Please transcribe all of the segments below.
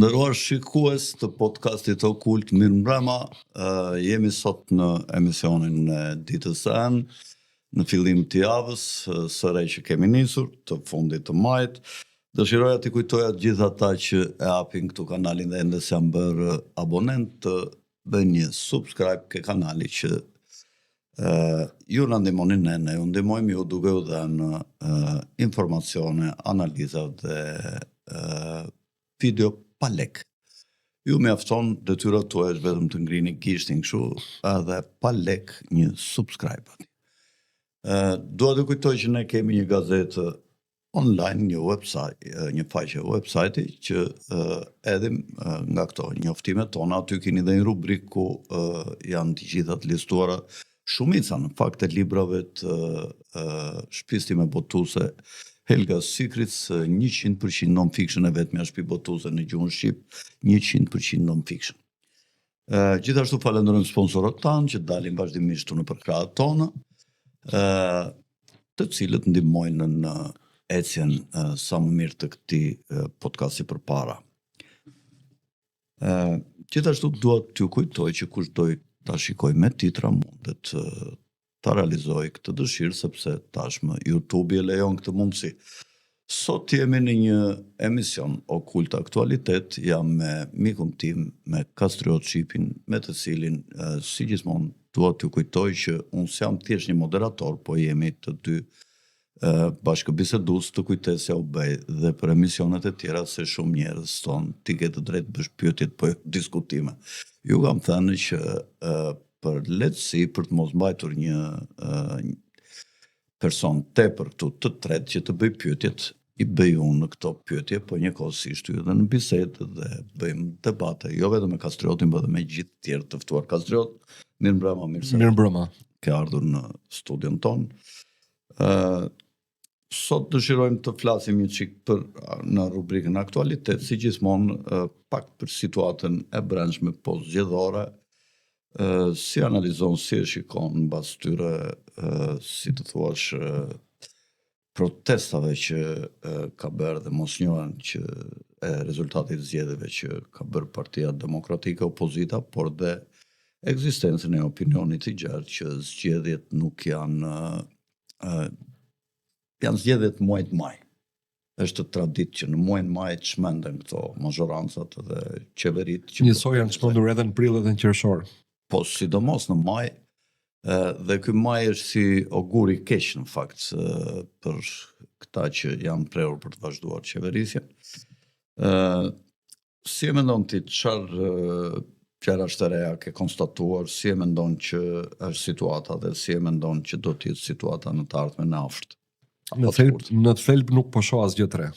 nderuar shikues të podcastit Okult, mirëmbrëma. Uh, jemi sot në emisionin e ditës së entë, në fillim të javës së re që kemi nisur, të fundit të majit. Dëshiroja t'i kujtoja të gjithë ata që e hapin këtu kanalin dhe ende s'janë bërë abonent të bëjnë një subscribe ke kanali që uh, ju na ndihmoni ne, ne ju ndihmojmë ju duke u dhënë uh, informacione, analiza dhe uh, video pa lek. Ju mjafton detyra tuaj është vetëm të ngrini gishtin kështu edhe pa lek një subscribe aty. Uh, dua të kujtoj që ne kemi një gazetë online, një website, një faqe website që edhe nga këto njoftimet tona aty keni dhe një rubrikë ku janë të gjitha të listuara shumica në fakt e librave të shtëpisë time botuese Helga Secrets 100% non-fiction e vetmja shtëpi botuese në gjuhën shqip 100% non-fiction. Gjithashtu falenderojmë sponsorët tanë që dalin vazhdimisht këtu nëpër krahët tona, të cilët ndihmojnë në ecjen sa më mirë të këtij podcasti përpara. Gjithashtu dua t'ju kujtoj që kush do ta shikojë me titra mundet ta realizojë këtë dëshirë sepse tashmë YouTube-i e lejon këtë mundësi. Sot jemi në një emision Okult Aktualitet, jam me mikun tim, me Kastriot Çipin, me të cilin si gjithmonë dua t'ju kujtoj që unë s'jam thjesht një moderator, po jemi të dy bashkëbisedues të kujtesë jua bëj dhe për emisionet e tjera se shumë njerëz thonë ti ke të drejtë bësh pyetjet po jo diskutime. Ju kam thënë që për lehtësi, për të mos mbajtur një person tepër këtu të tretë që të bëj pyetjet, i bëj unë këto pyetje, po njëkohësisht hyj edhe në bisedë dhe bëjmë debate, jo vetëm me Kastriotin, po edhe me gjithë të tjerë të ftuar. Kastriot, mirëmbrëma, mirë se Mirëmbrëma. Ke ardhur në studion tonë. Ë sot dëshirojmë të flasim një çik për në rubrikën aktualitet, si gjithmonë pak për situatën e brendshme postzgjedhore, si analizon, si e shikon mbas tyre, si të thuash, protestave që ka bërë dhe mosnjohjen që e rezultatit të zgjedhjeve që ka bërë Partia Demokratike, opozita, por dhe ekzistencën e opinionit të gjerë që zgjedhjet nuk janë janë zgjedhjet muajit maj. Është traditë që në muajin maj çmenden këto mazhorancat dhe qeveritë që Njësoj janë çmendur edhe në prill edhe në qershor. Po sidomos në maj dhe ky maj është si ogur i keq në fakt për këta që janë prerur për të vazhduar qeverisjen. Ë si e mendon ti çfarë gjërash të reja ke konstatuar, si e mendon që është situata dhe si e mendon që do të jetë situata në të ardhmen e afërt? Në thelb, në thelb nuk po shoh asgjë të re.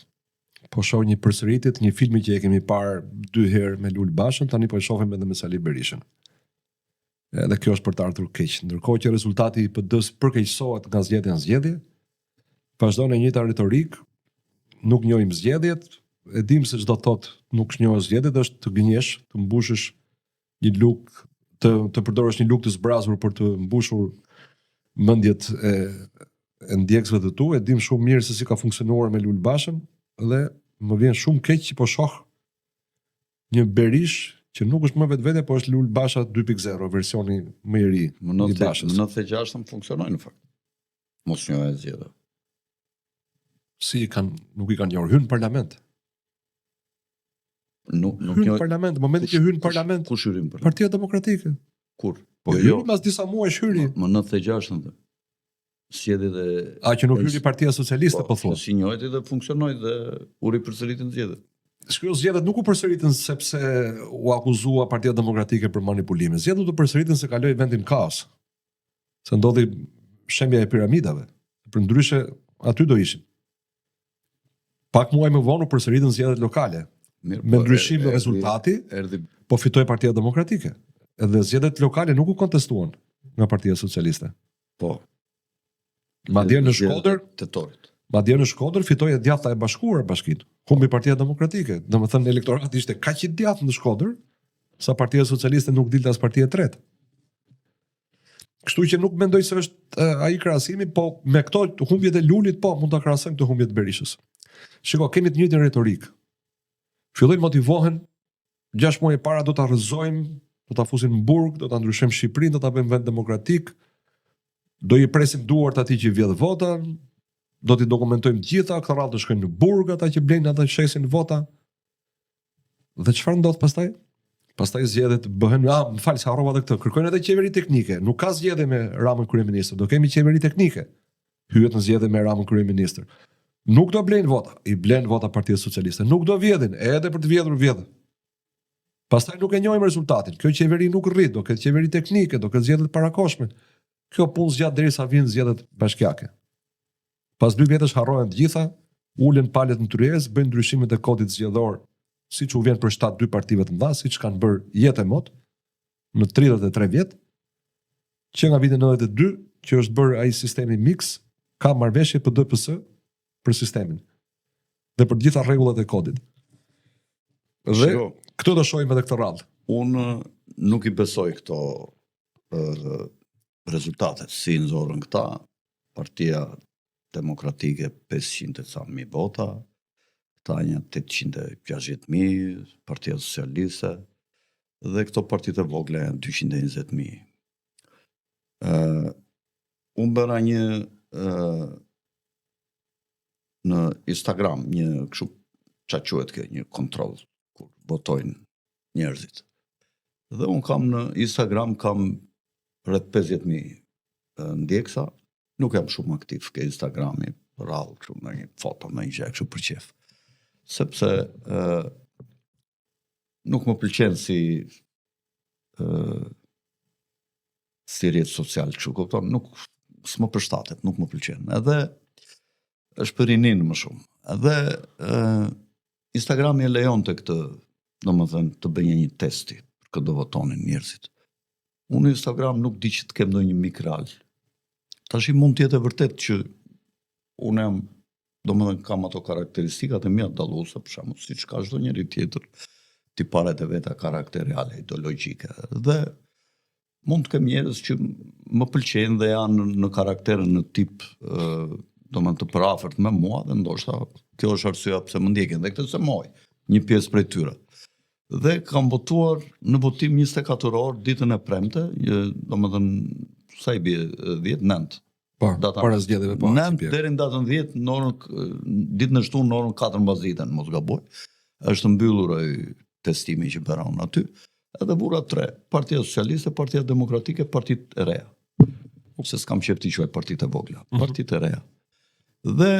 Po shoh një përsëritje të një filmi që e kemi parë dy herë me Lul Bashën, tani po e shohim edhe me Sali Berishën. Edhe kjo është për të ardhur keq. Ndërkohë që rezultati i PD-së përkeqësohet nga zgjedhja në zgjedhje, vazhdon e njëjta retorikë, nuk njohim zgjedhjet, e dim se ç'do të thotë nuk njohësh zgjedhjet, është të gënjesh, të mbushësh një lugë, të të përdorësh një lugë të zbrazur për të mbushur mendjet e e ndjekësve të tu, e dim shumë mirë se si ka funksionuar me Lul Bashën dhe më vjen shumë keq që po shoh një Berishë që nuk është më vetvetja, po është Lul Basha 2.0, versioni më i ri Më i Bashës. Në 96-ën funksionoi në fakt. Mosnjohja e zgjedhjeve. Si i kanë, nuk i kanë njohur, hyn në parlament. Nuk nuk hyn në parlament, në momentin që hyn në parlament. Kush hyri në parlament? Partia Demokratike. Kur? Po jo, jo. Mas disa muajsh hyri. Më 96-ën. Zgjedhjet e A që nuk hyri Partia Socialiste po, po thua. S'i njohti dhe funksionoi dhe u ripërsëritën zgjedhjet. Shkjo zgjedhjet nuk u përsëritën sepse u akuzua Partia Demokratike për manipulime. Zgjedhjet u përsëritën se kaloi vendi në kaos. Se ndodhi shembja e piramidave. Përndryshe aty do ishim. Pak muaj më vonë u përsëritën zgjedhjet lokale. Mirë, me po, ndryshim në rezultati, erdhi po fitoi Partia Demokratike. Edhe zgjedhjet lokale nuk u kontestuan nga Partia Socialiste. Po. Madje në Shkodër, tetorit. Madje në Shkodër fitoi e djathta e bashkuar bashkinë. Humbi Partia Demokratike. Domethënë elektorati ishte kaq i djathtë në Shkodër, sa Partia Socialiste nuk dilte as parti e tretë. Kështu që nuk mendoj se është ai krahasimi, po me këto humbjet e Lulit, po mund ta krahasojmë këtë humbje të Berishës. Shiko, kemi të njëjtën retorikë. Fillojnë motivohen 6 muaj para do ta rrëzojmë, do ta fusim në burg, do ta ndryshojmë Shqipërinë, do ta bëjmë vend demokratik, do i presim duart atij që vjedh votën, do t'i dokumentojmë të gjitha, këtë radhë do shkojnë në burg ata që blejnë ata që shesin vota. Dhe çfarë ndodh pastaj? Pastaj zgjedhjet bëhen, ah, më fal se harrova edhe këtë. Kërkojnë edhe qeveri teknike. Nuk ka zgjedhje me Ramën kryeministër, do kemi qeveri teknike. Hyhet në zgjedhje me Ramën kryeministër. Nuk do blejnë vota, i blen vota Partia Socialiste. Nuk do vjedhin, edhe për të vjedhur vjedh. Pastaj nuk e njohim rezultatin. Kjo qeveri nuk rri, do ketë qeveri teknike, do ketë zgjedhje të parakohshme. Kjo punë zgjat derisa vijnë zgjedhjet bashkiake. Pas dy vjetësh harrohen të gjitha, ulen palët në tryezë, bëjnë ndryshimet e kodit zgjedhor siç u vjen për shtat dy partive të mëdha, siç kanë bërë jetë e mot në 33 vjet. Që nga viti 92 që është bërë ai sistemi mix, ka marrëveshje PD-PS për sistemin dhe për të gjitha rregullat e kodit. Dhe Shiko, këtë do shohim edhe këtë radhë. Unë nuk i besoj këto uh, rezultatet si nxorën këta, Partia Demokratike 500 e ca mijë vota, këta një 860 mijë, Partia Socialiste, dhe këto partitë e vogla janë 220 mijë. Uh, unë bëra një uh, në Instagram, një kështu, ça quhet kjo, një kontroll, kur votojnë njerëzit. Dhe unë kam në Instagram kam rreth 50.000 ndjekësa, nuk jam shumë aktiv ke Instagrami, rrallë kështu në një foto, në një gjë kështu për qejf. Sepse ë nuk më pëlqen si ë si rrjet social kështu, kupton, nuk s'më përshtatet, nuk më pëlqen. Edhe është për rininë më shumë. Edhe ë Instagrami e lejonte këtë, domethënë të bëje një testi për kë do votonin njerëzit. Unë në Instagram nuk di që të kem ndonjë mik real. Tashi mund të jetë e vërtetë që unë jam, domethënë kam ato karakteristikat e mia dalluese, për shembull, siç ka çdo njeri tjetër, tiparet e veta karakteriale, ideologjike. Dhe mund të kem njerëz që më pëlqejnë dhe janë në karakter në tip ë domethënë të përafërt me mua dhe ndoshta kjo është arsyeja pse më ndjekin dhe këtë s'e mohoj një pjesë prej tyre. Dhe kam votuar në votim 24 orë ditën e premte, domethënë sa i bie 10 9. Po, data, para zgjedhjeve po. 9 deri në datën 10 në orën ditën e shtunë në orën 4 mbasdite, mos gaboj. Është mbyllur ai testimi që bëra unë aty. Edhe vura tre, Partia Socialiste, Partia Demokratike, Partitë e Reja. Se s'kam qejf t'i quaj partitë e vogla, mm -hmm. partitë e reja. Dhe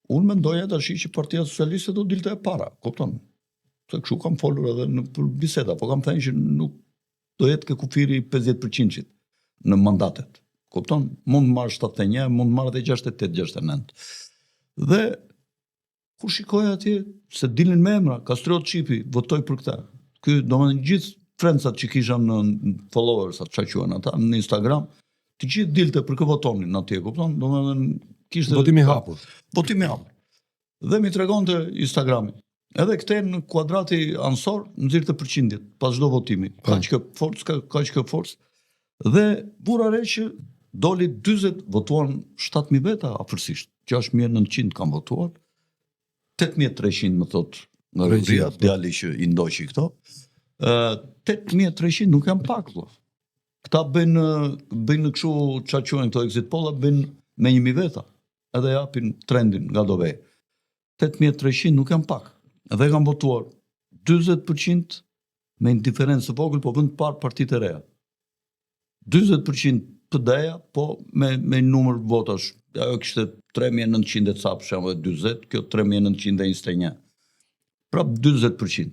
unë mendoja tash që Partia Socialiste do dilte e para, kupton? Se kështu kam folur edhe në për biseda, po kam thënë që nuk do jetë ke kufiri 50%-shit në mandatet. Kupton? Mund të marrë 71, mund të marrë edhe 68, 69. Dhe Kur shikoj atje, se dilnin me emra, Kastriot Çipi, votoj për këtë. Ky, domethënë gjithë friendsat që kisha në followers, atë çfarë quhen ata, në Instagram, të gjithë dilte për kë votonin atje, kupton? Domethënë kishte votim i hapur. Votim i hapur. Dhe m'i tregonte Instagrami. Edhe këte në kuadrati anësor nxirrte përqindjet pas çdo votimi. Po. Kaq kjo forcë, ka kaq kjo forcë. Dhe vura re që doli 40, votuan 7000 veta afërsisht. 6900 kanë votuar. 8300 më thot nga regjia, po. djali që i ndoqi këto. Ë 8300 nuk janë pak vëlla. Këta bëjnë bëjnë kështu ça quhen këto exit poll bëjnë me 1000 veta. Edhe japin trendin nga do vej. 8300 nuk janë pak. Edhe kanë votuar 40% me një diferencë të vogël, po vend të parë partitë e reja. 40% PD-ja, po me me një numër votash. Ajo kishte 3900 e ca për shembull 40, kjo 3921. Prap 40%.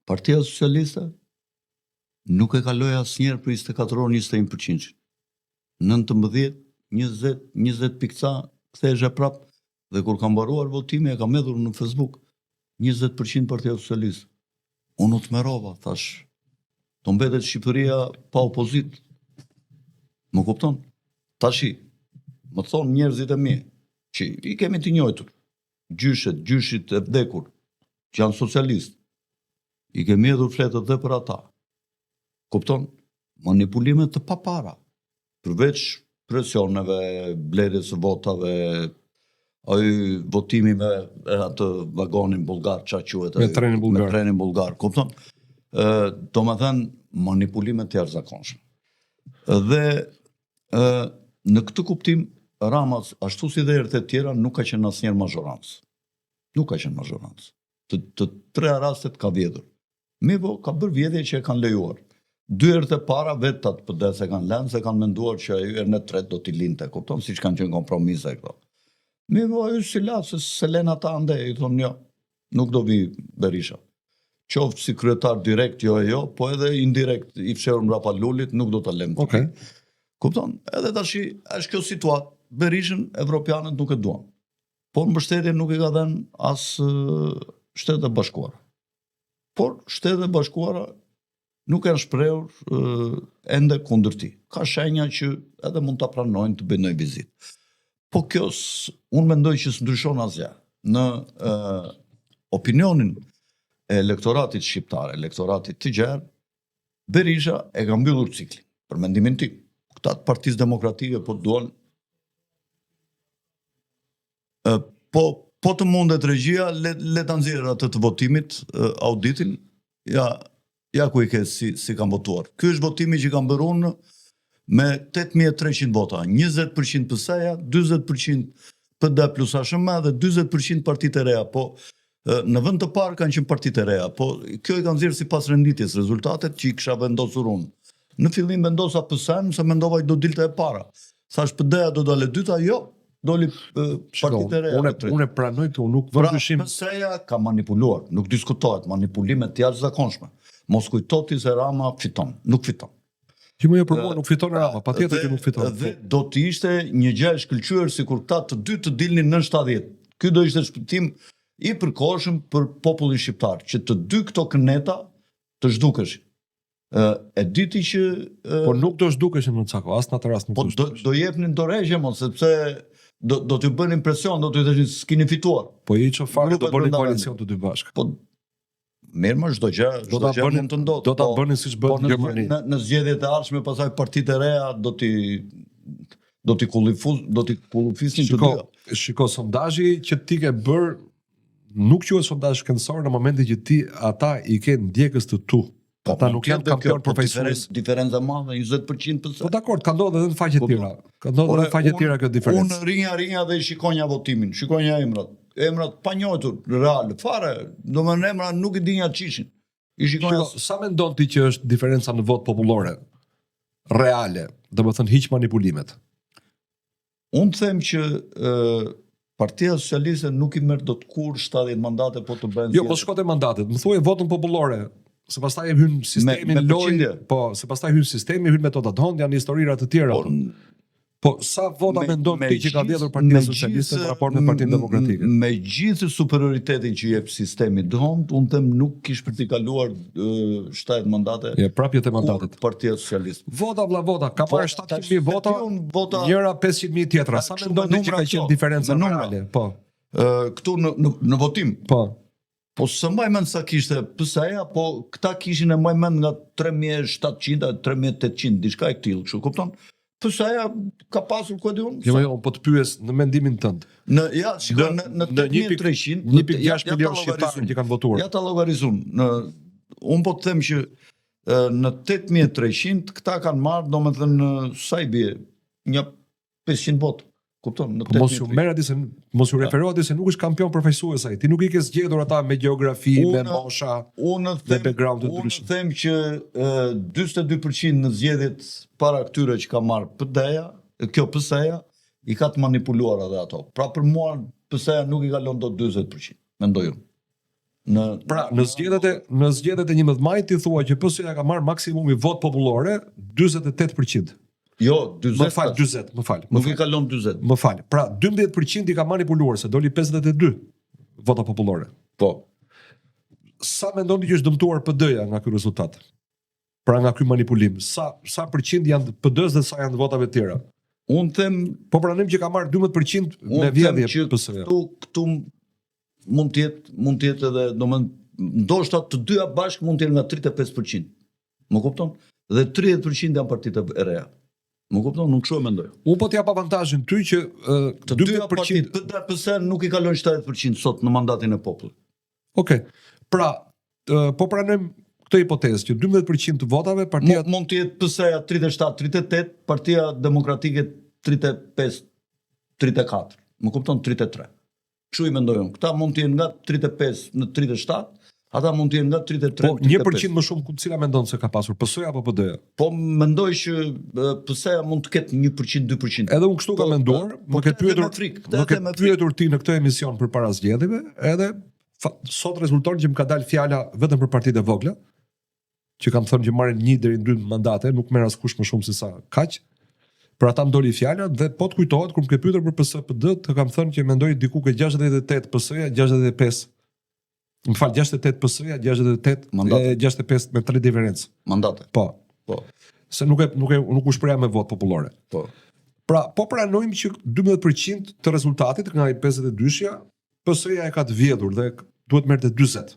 Partia Socialiste nuk e kaloi asnjëherë për 24 orë 21%. 19, 20, 20 pikë ca, ktheheshe prap Dhe kur ka mbaruar votimi e kam hedhur në Facebook 20% Partia Socialiste. Unë u tmerrova, thash, do mbetet Shqipëria pa opozitë. Më kupton? Tashi, më thonë njerëzit e mi, që i kemi të njojtur, gjyshet, gjyshit e vdekur, që janë socialistë, i kemi hedhur fletët dhe për ata. Kupton? Manipulime të papara. Përveç presioneve, blerjes së votave, Ai votimi me atë vagonin bullgar, ça quhet Me trenin bullgar. Me trenin bullgar, kupton? Ë, domethënë manipulime të jashtëzakonshme. Dhe ë në këtë kuptim Rama ashtu si dhe herët e tjera nuk ka qenë asnjëherë mazhorancë. Nuk ka qenë mazhorancë. Të, të tre rastet ka vjedhur. Mirëpo, ka bërë vjedhje që e kanë lejuar. Dy herët e para vetë ata të PD-së e kanë lënë, se kanë menduar që ai herën e tretë do t'i linte, kupton, siç kanë qenë kompromise këto. Mirëpo, ai s'i la, se s'e lënë ata andej, i thonë jo, nuk do vi Berisha. Qoftë si kryetar direkt, jo e jo, po edhe indirekt i fshehur mbrapa Lulit, nuk do ta lëmë. Okej. Kupton? Edhe tashi është kjo situatë, Berishën evropianët nuk e duan. Por mbështetje nuk i ka dhënë as Shtetet e Bashkuara. Por Shtetet e Bashkuara nuk janë shprehur ende kundër tij. Ka shenja që edhe mund ta pranojnë të bëjnë ndonjë vizitë. Po kjo unë mendoj që s'ndryshon asgjë. Në ë opinionin e elektoratit shqiptar, elektoratit të gjerë, Berisha e ka mbyllur ciklin, për mendimin tim. Këta të Partisë Demokratike po duan Po po të mundet regjia, le le ta nxjerrë atë të votimit, auditin. Ja ja ku i ke si si kanë votuar. Ky është votimi që kam bërë unë me 8300 vota, 20% PS-ja, 40% PD plus ASHM dhe 40% partitë e reja. Po në vend të parë kanë qenë partitë e reja, po kjo i ka nxjerrë sipas renditjes, rezultatet që i kisha vendosur unë. Në fillim vendosa PS-n se mendova që do dilte e para. Thash PD-ja do dalë e dyta, jo, doli partitë e reja. Unë unë e pranoj këtu, nuk vë pra, dyshim. PS-ja ka manipuluar, nuk diskutohet, manipulime të jashtëzakonshme. Mos kujto ti se Rama fiton, nuk fiton. Ti më jo për mua nuk fiton Rama, patjetër që nuk fiton. Dhe do të ishte një gjë e shkëlqyer sikur këta të dy të dilnin nën 70. Ky do ishte shpëtim i përkohshëm për popullin shqiptar, që të dy këto këneta të zhdukeshin. E di ti që Po nuk do zhdukeshin më Cako, as në atë rast nuk po do do jepnin dorëheqje mos sepse do do t'ju bënin presion, do t'ju thoshin s'keni fituar. Po i ço fare do bënin koalicion të dy bashkë. Po mirë më çdo gjë, çdo gjë mund të ndodhë. Do ta po, bënin siç bënë po në Gjermani. Në, në zgjedhjet e ardhshme pastaj partitë e reja do t'i do t'i kullifus, do t'i kullifisnin të dyja. Shiko sondazhi që ti ke bër nuk quhet sondazh shkencor në momentin që ti ata i ke ndjekës të tu. Po, ata nuk janë kampion po, përfaqësues. Diferenca e madhe, 20% PS. Po dakord, ka ndodhur edhe në faqe të tjera. Ka ndodhur edhe në faqe të tjera kjo diferencë. Unë rinja rinja dhe i shikonja votimin, shikonja emrat. Emrat panjohur, real, fare, domethënë emra nuk i dinja ç'ishin. I shikonja Shiko, sa mendon ti që është diferenca në votë popullore? Reale, domethënë hiq manipulimet. Unë them që ë Partia Socialiste nuk i merr dot kurrë 70 mandate po të bëhen. Jo, po shko te mandatet. Më thuaj votën popullore, se pastaj hyn sistemi në lojë. Po, se pastaj hyn sistemi, hyn metoda D'Hondt, janë historira të tjera. Po, Po sa vota mendon ti që ka vjedhur Partia Socialiste në raport me Partinë Demokratike? Me gjithë superioritetin që jep sistemi D'Hondt, unë them nuk kish për t'i kaluar 70 mandate. Ja, prapë te mandatet. Partia Socialiste. Vota vlla vota, ka parë 700.000 vota, vota njëra 500.000 tjetra. Sa mendon ti që ka qenë diferenca reale? Po. Ë këtu në në, në votim. Po. Po s'e mbaj mend sa kishte PS-ja, po këta kishin e mbaj mend nga 3700 3800, diçka e këtillë, kështu kupton? PS-ja ka pasur ku e di unë? Jo, jo, po të pyes në mendimin tënd. Në ja, shiko në në 8300, 1.6 milion shqiptarë që kanë votuar. Ja ta llogaris unë. Në unë po të them që në 8300 këta kanë marrë, domethënë sa i bie, një 500 votë. Kupton, në po mos ju merr aty se mos ju refero aty se nuk është kampion përfaqësues ai. Ti nuk i ke zgjedhur ata me gjeografi, me mosha, unë them, me background të ndryshëm. Unë them që 42% në zgjedhjet para këtyre që ka marrë PD-ja, kjo PS-ja i ka të manipuluara edhe ato. Pra për mua PS-ja nuk i kalon dot 40%, mendoj unë. Në pra, në zgjedhjet e në zgjedhjet e 11 majit ti thua që PS-ja ka marrë maksimumi votë popullore 48%. Jo, 40. Më fal, 40, më fal. Nuk i kalon 40. Më fal. Pra, 12% i ka manipuluar se doli 52 vota popullore. Po. Sa mendon ti që është dëmtuar PD-ja nga ky rezultat? Pra nga ky manipulim, sa sa përqind janë PD-s dhe sa janë votave të tjera? Unë them, po pranojmë që ka marrë 12% me vjedhje PS-ja. Këtu këtu mund të jetë mund të jetë edhe, domethënë ndoshta të dyja bashkë mund të jenë nga 35%. Më kupton? Dhe 30% janë partitë e reja. Më kupton, unë kështu e mendoj. Unë po të jap avantazhin ty që uh, Të dyja partitë, PD PS nuk i kalojnë 70% sot në mandatin e popullit. Okej. Pra, uh, po pranojmë këtë hipotezë që 12% të votave partia mund, mund të jetë PS-ja 37 38, Partia Demokratike 35 34. Më kupton 33. Kështu i mendoj unë. Këta mund të jenë nga 35 në 37, ata mund të jenë nga 33 Po, 1% më shumë ku cila mendon se ka pasur, PS-ja apo PD-ja? Po mendoj që PS-ja mund të ketë 1%, 2%. Edhe unë kështu kam po, menduar, po, më ke pyetur, më ke pyetur ti në këtë emision përpara zgjedhjeve, edhe sot rezulton që më ka dalë fjala vetëm për partitë e vogla, që kam thënë që marrin 1 deri në 2 mandate, nuk merr askush më shumë se sa kaq. Për ata më doli fjala dhe po të kujtohet kur më ke pyetur për PS PD, të kam thënë që mendoj diku ke 68 PS-ja, 65 Më fal, 68 PS-ja, 68 mandate. 65 me 3 diferencë. Mandate. Po. Po. Se nuk e nuk e nuk u shpreha me votë popullore. Po. Pra, po pranojmë që 12% të rezultatit nga i 52-shja, PS-ja e ka të vjedhur dhe duhet merrte 40.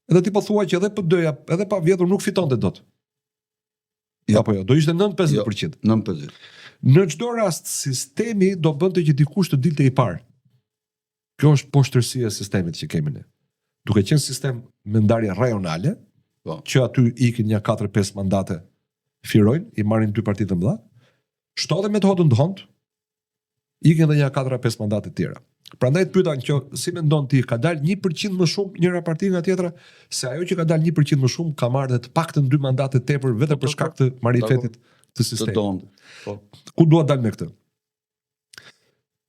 Edhe ti po thua që edhe PD-ja, edhe pa vjedhur nuk fitonte dot. Jo. Apo jo, do ishte nën 50%. Jo, nën 50. Në çdo rast sistemi do bënte që dikush të dilte i parë. Kjo është poshtërsia e sistemit që kemi ne. Duke qenë sistem me ndarje rajonale, po. që aty ikin një 4-5 mandate firojnë, i marrin dy partitë e mëdha. Shto dhe metodën d'Hondt, Ikin edhe një 4 a 5 mandate të tjera. Prandaj të pyeta që si mendon ti ka dalë 1% më shumë njëra parti nga tjetra, se ajo që ka dalë 1% më shumë ka marrë dhe të paktën dy mandate tepër vetëm për shkak të marifetit të sistemit. Po. Ku dua të dal me këtë?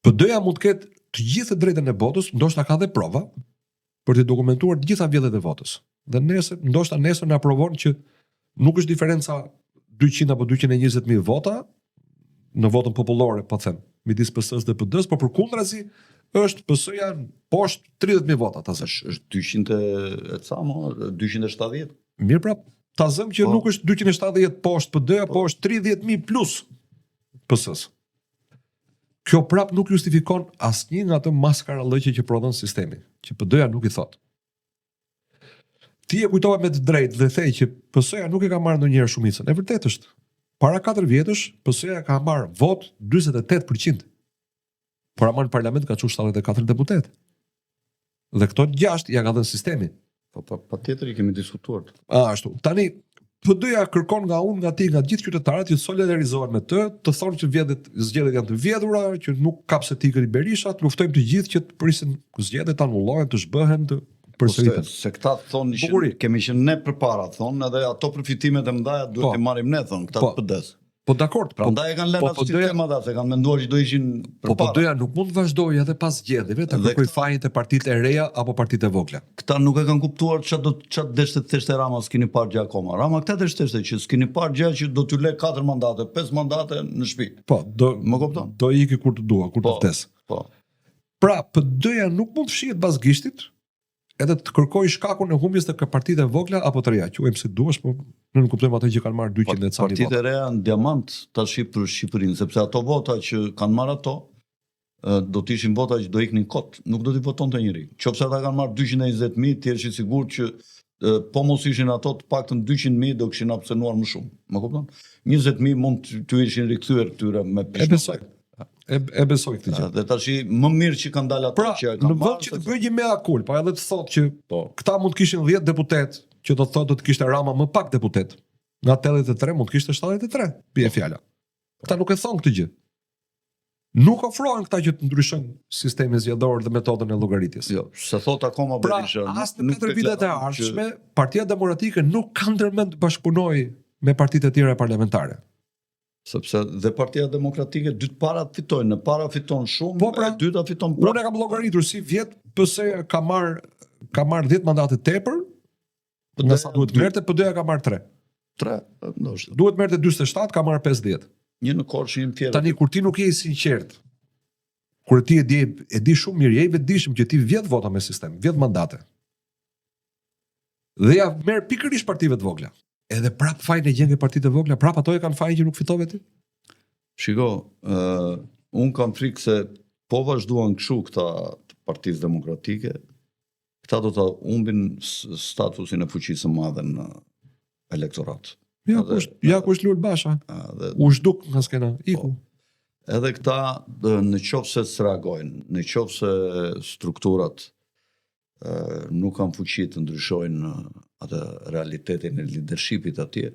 PD-ja mund të ketë të gjithë të drejtën e botës, ndoshta ka dhe prova për të dokumentuar të gjitha vjedhjet e votës. Dhe nesër, ndoshta nesër na provon që nuk është diferenca 200 apo 220 mijë vota në votën popullore, po them, midis PS-së dhe PD-së, por përkundrazi është PS-ja poshtë 30.000 vota, ta zësh. Është 200 e ca, mo, 270. Mirë pra, ta zëm që po. nuk është 270 poshtë PD-ja, po, po është 30.000 plus PS-së. Kjo prap nuk justifikon asnjë nga ato maskarallëqe që prodhon sistemi, që PD-ja nuk i thotë. Ti e kujtove me të drejtë dhe the që PS-ja nuk e ka marrë ndonjëherë shumicën. E vërtetë është. Para 4 vjetësh PS-ja ka marrë votë 48%. Por ama në parlament ka çuar 74 deputetë. Dhe këto 6 ia ka dhënë sistemi. Po, po, patjetër i kemi diskutuar. A, ashtu. Tani, PD-ja kërkon nga unë, nga ti, nga gjithë qytetarët që të solidarizohen me të, të thonë që vjedhjet, zgjedhjet janë të vjedhura, që nuk ka pse të ikë Berisha, të luftojmë të gjithë që të presim zgjedhjet të anullohen, të zhbëhen, të po përsëriten. Se, se këta thonë që kemi qenë ne përpara, thonë, edhe ato përfitimet e mëdha duhet po. t'i marrim ne, thonë, këta po. të PD-së. Po dakord, po prandaj e kanë lënë po, atë sistem ata, se kanë menduar që do ishin po, përpara. Po PD-ja nuk mund të vazhdojë edhe pas zgjedhjeve të kërkojë fajin te partitë e reja apo partitë e vogla. Këta nuk e kanë kuptuar çfarë do çfarë deshte të thoshte Rama, s'keni parë gjë akoma. Rama këtë deshte të thoshte që s'keni parë gjë që do t'ju lë katër mandate, pesë mandate në shtëpi. Po, do më kupton? Do iki kur të dua, kur të po, vdes. Po. Pra, PD-ja nuk mund të fshihet pas gishtit, edhe të kërkojë shkakun e humbjes tek partitë e vogla apo të reja, quajmë si duash, po ne nuk kuptojmë ato që kanë marrë 200 e ca Partitë e reja janë diamant tash për Shqipërinë, sepse ato vota që kanë marrë ato do të ishin vota që do iknin kot, nuk do t'i votonte njeri. Qofse ata kanë marrë 220.000, ti je i sigurt që po mos ishin ato të paktën 200.000 do kishin abstenuar më shumë. Më kupton? 20.000 mund t'u ishin rikthyer këtyre me E besoj. E, e besoj këtë gjë. Dhe tash më mirë që kanë dalë ato pra, që e kanë marrë. Në vend që të bëjë një mea culpa, edhe të thotë që po. këta mund të kishin 10 deputet, që do të thotë do të kishte Rama më pak deputet. Nga 83 mund të kishte 73, bie po. fjala. Këta nuk e thonë këtë gjë. Nuk ofrohen këta që të ndryshojnë sistemin zgjedhor dhe metodën e llogaritjes. Jo, s'e thotë akoma pra, Berisha. Pra, as në katër vitet e ardhshme, që... Partia Demokratike nuk ka ndërmend të bashkëpunojë me partitë e tjera parlamentare. Sepse dhe Partia Demokratike dy të parat fitojnë, e para fiton shumë, po pra, e dyta fiton prapë. Unë e kam llogaritur sivjet PS ka marr ka marr 10 mandate tepër, nga sa duhet merrte, PD-ja ka marr 3. 3, ndoshta. Duhet merrte 47, ka marr 50. Një në Korçë, një në Fier. Tani kur ti nuk je i sinqert, kur ti e di e di shumë mirë, je i vetëdijshëm që ti vjedh vota me sistem, vjedh mandate. Dhe ja merr pikërisht partive të vogla. Edhe prap fajin e gjen ke partitë e vogla, prap ato e kanë fajin që nuk fitove ti. Shiko, ë uh, un kam frikë se po vazhduan kështu këta të Partisë Demokratike, këta do ta humbin statusin e fuqisë së madhe në elektorat. Ja ku është, ja ku është Lul Basha. Dhe, u zhduk nga skena, iku. Po, edhe këta në qoftë se s'reagojnë, në qoftë se strukturat nuk kanë fuqi të ndryshojnë atë realitetin e leadershipit atje,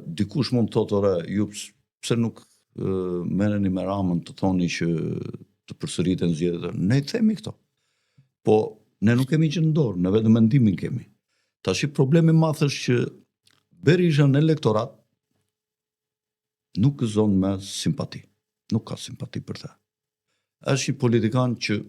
dikush mund të thotë ore, ju pse nuk merreni me Ramën të thoni që të përsëriten zgjedhjet. Ne i themi këto. Po ne nuk kemi gjë në dorë, ne vetëm mendimin kemi. Tashi problemi i madh është që Berisha në elektorat nuk gëzon me simpati. Nuk ka simpati për të. Është një politikan që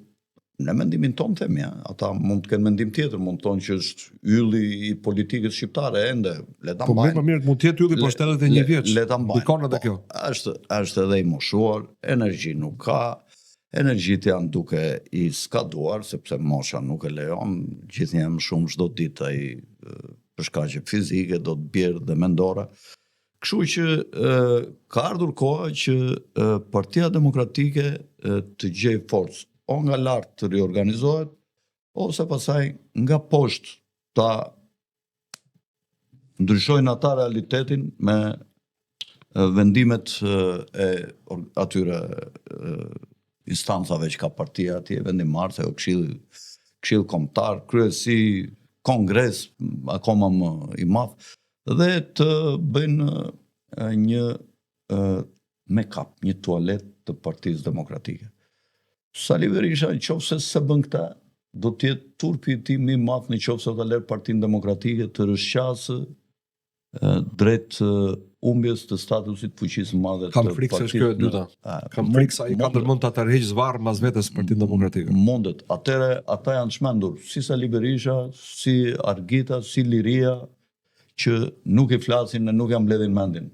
në mendimin tonë themi, ja, ata mund të kenë mendim tjetër, mund të thonë që është ylli i politikës shqiptare ende, le ta po, mbajnë. Po mirë, po mirë, mund të jetë ylli, po është 81 vjeç. Le ta mbajnë. Ndikon edhe po, kjo. Është është edhe i moshuar, energji nuk ka, energjitë janë duke i skaduar sepse mosha nuk e lejon, gjithnjë më shumë çdo ditë ai për shkaqe fizike do të bjerë dhe mendore. Kështu që e, ka ardhur koha që e, Partia Demokratike e, të gjejë forcë, o nga lart të riorganizohet, ose pastaj nga poshtë ta ndryshojnë ata realitetin me vendimet e atyre instancave që ka partia atje, vendimmarrëse, o këshill, këshill kombëtar, kryesi, kongres, akoma më i madh, dhe të bëjnë një make-up, një tualet të Partisë Demokratike. Sali Berisha, në qoftë se s'e bën këtë, do të jetë turpi i tij më i madh në qoftë se do ta lërë Partinë Demokratike të rrëshqasë drejt humbjes të statusit të fuqisë së madhe Kam frikë se është kjo e dyta. Kam frikë se ai ka ndërmend ta tërheqë zvarrë mbas vetes Partinë Demokratike. Mundet. Atëherë ata janë çmendur, si Sali Berisha, si Argita, si Liria, që nuk i flasin e nuk ia mbledhin mendin.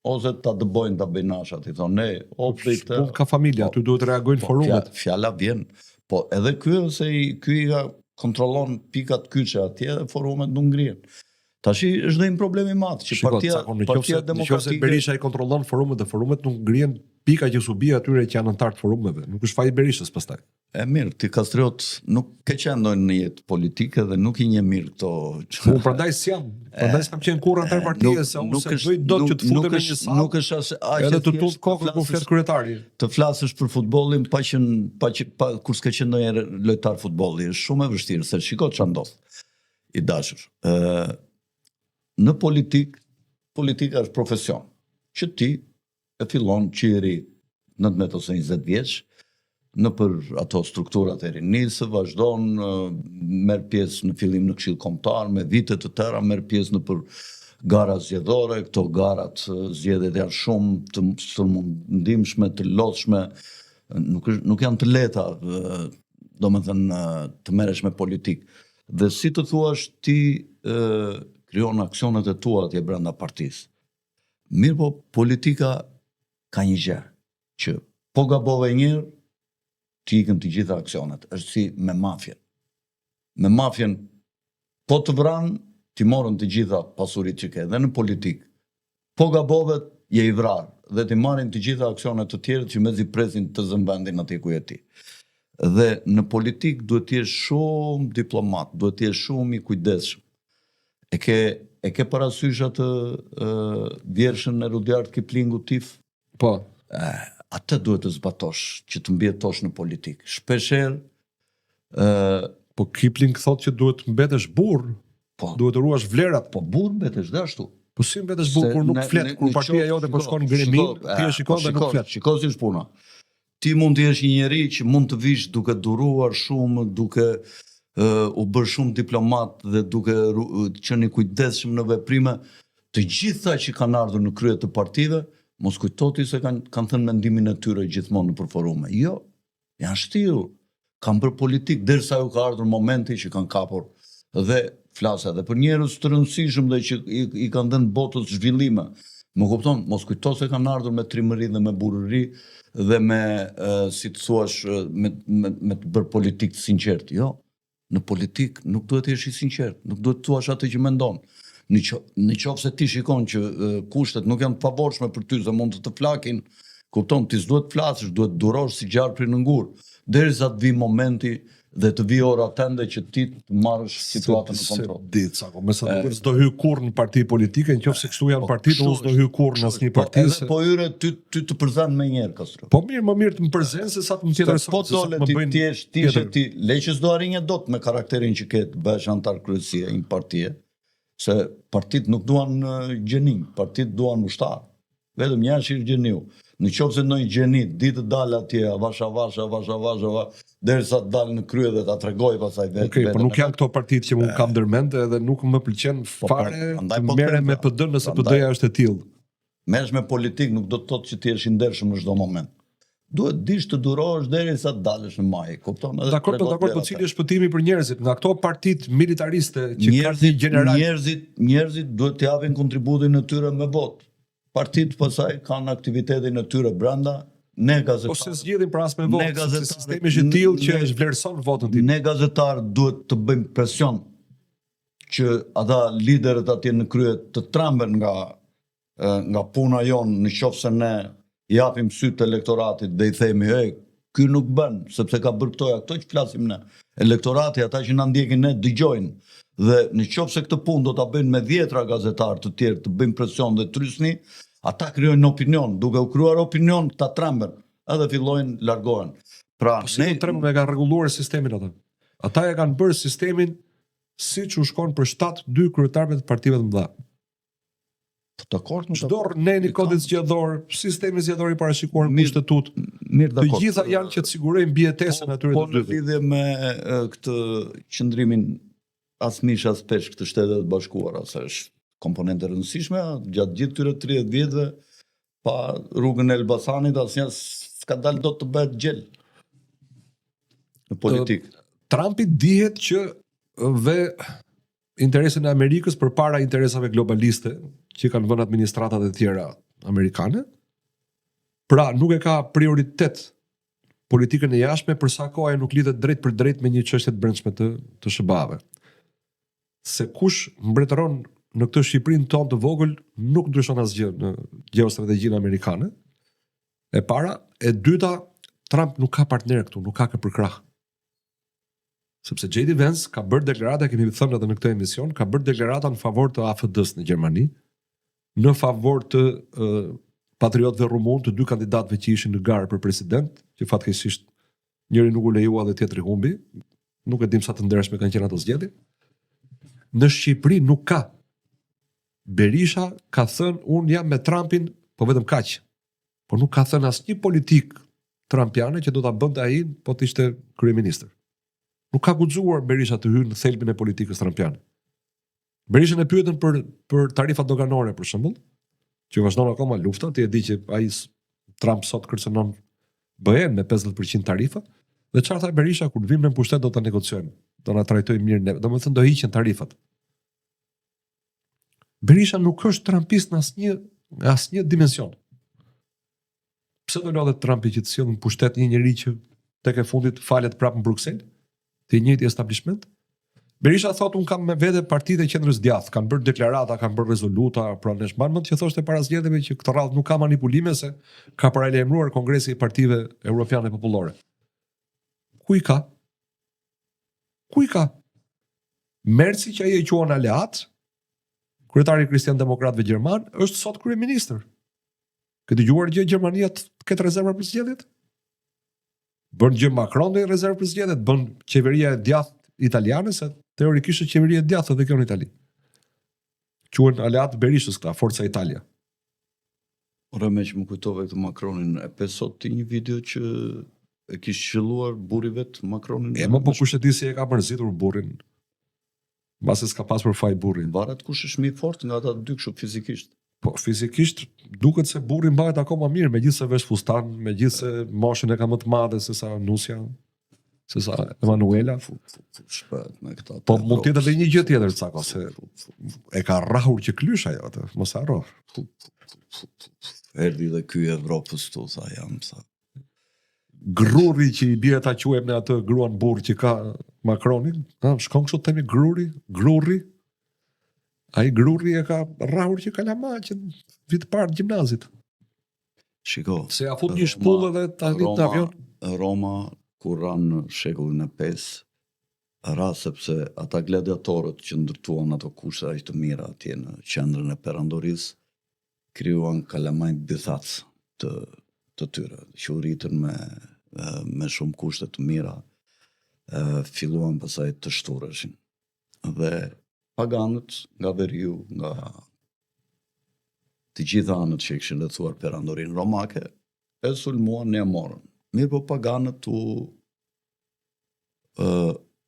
Ose ta dëbojnë, ta bëjnë nasha, t'i thonë, ne, o bëj këtë. Po ka familja, po, aty duhet të reagojnë po, forumet. Fjala vjen. Po edhe ky ose i ky i ka kontrollon pikat kyçe atje dhe forumet nuk ngrihen. Tashi është dhe një problem i madh që Shiko, partia cakon, në partia demokratike nëse Berisha i kontrollon forumet dhe forumet nuk ngrihen pika që s'u bie atyre që janë anëtarë të forumeve. Nuk është faji i Berishës pastaj. E mirë, ti Kastriot nuk ke qenë ndonjë në jetë politike dhe nuk i njeh mirë këto. Unë prandaj s'jam, prandaj s'kam qenë kurrë anëtar partie se unë s'e bëj dot që të futem në një sallë. Nuk është as aq edhe të tund kokën kur flet kryetari. Të flasësh për futbollin pa qenë pa që, pa kur s'ke qenë ndonjëherë lojtar futbolli, është shumë e vështirë se shiko çfarë ndodh. I dashur. Ë në politikë, politika është profesion që ti e fillon që i ri 19 ose 20 vjeç nëpër ato strukturat e rinisë, vazhdon merr pjesë në fillim në Këshill Kombëtar me vite të tëra merr pjesë nëpër gara zgjedhore, këto garat zgjedhjet janë shumë të stërmundimshme, të lodhshme, nuk nuk janë të lehta, domethënë të merresh me politikë. Dhe si të thuash ti krijon aksionet e tua atje brenda partisë. Mirëpo politika ka një gjë, që po gabove një herë, t'i ikën të gjitha aksionet. Është si me mafien. Me mafien po të vranë, t'i morën të gjitha pasuritë që ke dhe në politikë. Po gabove, je i vrarë dhe t'i marrin të gjitha aksionet të tjerët që mezi presin të zënë vendin atje ku je ti. Dhe në politikë duhet të jesh shumë diplomat, duhet të jesh shumë i kujdesshëm. E ke e ke parasysh atë vjershën e Rudyard Kiplingut If? Po. E, atë duhet të zbatosh që të mbijetosh në politikë. Shpeshherë ë Po Kipling thotë që duhet të mbetesh burrë. Po. Duhet të ruash vlerat. Po burrë mbetesh dhe ashtu. Po si mbetesh burrë kur nuk flet, kur partia jote po shkon në greminë, ti e shikon po dhe nuk flet. Shiko si është puna. Ti mund të jesh një njeri që mund të vish duke duruar shumë, duke u bërë shumë diplomat dhe duke qenë i kujdesshëm në veprime, të gjitha që kanë ardhur në krye të partive, mos kujto ti se kanë kanë thënë mendimin e tyre gjithmonë nëpër forume. Jo, janë shtirur, kanë bërë politikë derisa ju ka ardhur momenti që kanë kapur dhe flas edhe për njerëz të rëndësishëm dhe që i, i kanë dhënë botës zhvillime. Më kupton, mos kujto se kanë ardhur me trimëri dhe me burrëri dhe me, si të thuash, me, me, me të bërë politikë të sinqertë. Jo, në politikë nuk duhet të jesh i sinqertë, nuk duhet të thuash atë që mendon. Në, qo, në qoftë se ti shikon që kushtet nuk janë të favorshme për ty se mund të të flakin, kupton, ti s'duhet të flasësh, duhet të durosh si gjarpri në gur, derisa të vijë momenti Dhe të vijë ora tënde që ti të marrësh situatën në kontroll. S'e di Cako, me sa duket s'do hyj kurrë në parti politike, në qoftë se kështu janë po, partitë, unë s'do hyj kurrë në asnjë po, parti. Edhe po hyre ty ty të përzen menjëherë Kastro. Po mirë, më mirë të më përzen se sa të më tjetërsojnë. Po dole ti ti je ti je ti, le që s'do arrinje dot me karakterin që ke të bëhesh anëtar kryesie i një partie, se partitë nuk duan gjeni, partitë duan ushtarë. Vetëm një është gjeniu. Në qoftë se ndonjë gjeni di të dalë atje, avash avash avash avash avash, derisa të dalë në krye dhe ta tregojë pastaj vetë. Okej, okay, po nuk janë këto partitë që unë kam ndërmend edhe nuk më pëlqen po, pra, fare të po merrem me PD nëse PD-ja është e tillë. Merresh me politikë nuk do të thotë që ti je i ndershëm në çdo moment. Duhet dish të durosh derisa të dalësh në majë, kupton? Edhe dakord, po dakord, po cili është shpëtimi për njerëzit nga këto partitë militariste që kanë një gjeneral? Njerëzit, njerëzit duhet të japin kontributin e tyre me votë. Partitë pastaj kanë aktivitetin e tyre brenda, ne gazetarët. Po s'e zgjidhin pra as me votë, gazetarët, sistemi është i tillë që e zhvlerëson votën ti. Ne gazetarët duhet të bëjmë presion që ata liderët atje në krye të tremben nga nga puna jonë në qoftë se ne japim sytë elektoratit dhe i themi, ej, ky nuk bën, sepse ka bërë këto e këto që flasim ne. Elektorati, ata që na ndjekin ne, dëgjojnë. Dhe në qoftë se këtë punë do ta bëjnë me dhjetra gazetarë të tjerë, të bëjnë presion dhe trysni, ata krijojnë opinion, duke u krijuar opinion, këta tremben, edhe fillojnë largohen. Pra, po si ne tremben, e kanë rregulluar sistemin ata. Ata e kanë bërë sistemin siç u shkon për shtat dy kryetarëve të partive të mëdha. Po dakord, çdo nen i kodit zgjedhor, sistemi zgjedhor i parashikuar në kushtetutë. Mirë, dakord. Të gjitha janë që të sigurojnë mbijetesën po, atyre po, të dyve. Po në lidhje me këtë qëndrimin as mish as peshk të Shteteve të Bashkuara, se është komponente e rëndësishme gjatë gjithë këtyre 30 vjetëve pa rrugën e Elbasanit asnjë s'ka dalë dot të bëhet gjel në politikë. Trumpi dihet që vë interesin e Amerikës përpara interesave globaliste që kanë vënë administratat e tjera amerikane. Pra, nuk e ka prioritet politikën e jashtme për sa kohë ajo nuk lidhet drejtpërdrejt me një çështje të brendshme të të SHBA-ve. Se kush mbretëron në këtë Shqipërinë tonë të vogël nuk ndryshon asgjë në gjeostrategjinë amerikane. E para, e dyta, Trump nuk ka partner këtu, nuk ka kë përkrah. Sepse J.D. Vance ka bërë deklarata, kemi thënë edhe në këtë emision, ka bërë deklarata në favor të AFD-s në Gjermani, në favor të uh, patriotëve rumunë, të dy kandidatëve që ishin në garë për president, që fatkeqësisht njëri nuk u lejua dhe tjetri humbi. Nuk e dim sa të ndershme kanë qenë ato zgjedhje. Në Shqipëri nuk ka. Berisha ka thënë unë jam me Trumpin, po vetëm kaq. Por nuk ka thënë asnjë politikë trumpiane që do ta bënte ai po të ishte kryeministër. Nuk ka guxuar Berisha të hyjë në thelbin e politikës trumpiane. Berishën e pyetën për për tarifat doganore për shembull, që vazhdon akoma lufta, ti e di që ai Trump sot kërcënon BE-n me 50% tarifa. Dhe çfarë tha Berisha kur vijmë në pushtet do ta negociojmë, do na trajtojë mirë ne. Domethënë do hiqen tarifat. Berisha nuk është trumpist në asnjë në asnjë dimension. Pse do lodhet Trumpi që të sjellë në pushtet një njeri që tek e fundit falet prapë në Bruksel? Te i njëjti establishment? Berisha thotë unë kam me vete partitë e qendrës djathtë, kanë bërë deklarata, kanë bërë rezoluta, pra ne mban mend që thoshte para zgjedhjeve që këtë radhë nuk ka manipulime se ka paralajmëruar Kongresi i Partive Europiane Popullore. Ku i ka? Ku i ka? Merci që ai e quan aleat, kryetari i Kristian Demokratëve gjerman, është sot kryeministër. Ke dëgjuar gjë Gjermania të ketë rezerva për zgjedhjet? Bën gjë Macron dhe rezervë për zgjedhjet, bën qeveria e djathtë italiane se teorikisht është qeveria e djathtë edhe kjo në Itali. Quhen aleat Berishës këta, Forza Italia. Ore meqë më kujtove këtë Macronin, e pe sot ti një video që e kish qëlluar burri vet Macronin? E më po kush e di si e ka mërzitur burrin. Mbase s'ka pasur faj burri. Varet kush është më i fortë nga ata dy kështu fizikisht. Po fizikisht duket se burri mbahet akoma mirë, megjithëse vesh fustan, megjithëse moshën e ka më të madhe se sa nusja se sa Emanuela. Shpët me këta. Po mund të jetë edhe një gjë tjetër Cako se e ka rrahur që klysh ajo atë, mos harro. Erdhi dhe ky i Evropës këtu, tha jam, tha. Gruri që i bie ta quajmë ne atë gruan burrë që ka Macroni, ha, shkon kështu të themi gruri, gruri. Ai gruri e ka rrahur që kalama që vit të parë të gjimnazit. Shiko. Se ia fut një shpullë dhe ta ngrit në avion. Roma kur ra në shekullin e 5. Ra sepse ata gladiatorët që ndërtuan ato kushte aq të mira atje në qendrën e perandorisë, krijuan kalamajt bythac të të tyre, që u rritën me me shumë kushte të mira, filluan pastaj të shtureshin. Dhe paganët nga veriu, nga të gjitha anët që e kishin rrethuar perandorinë romake, e sulmuan e morën. Mirëpo paganët u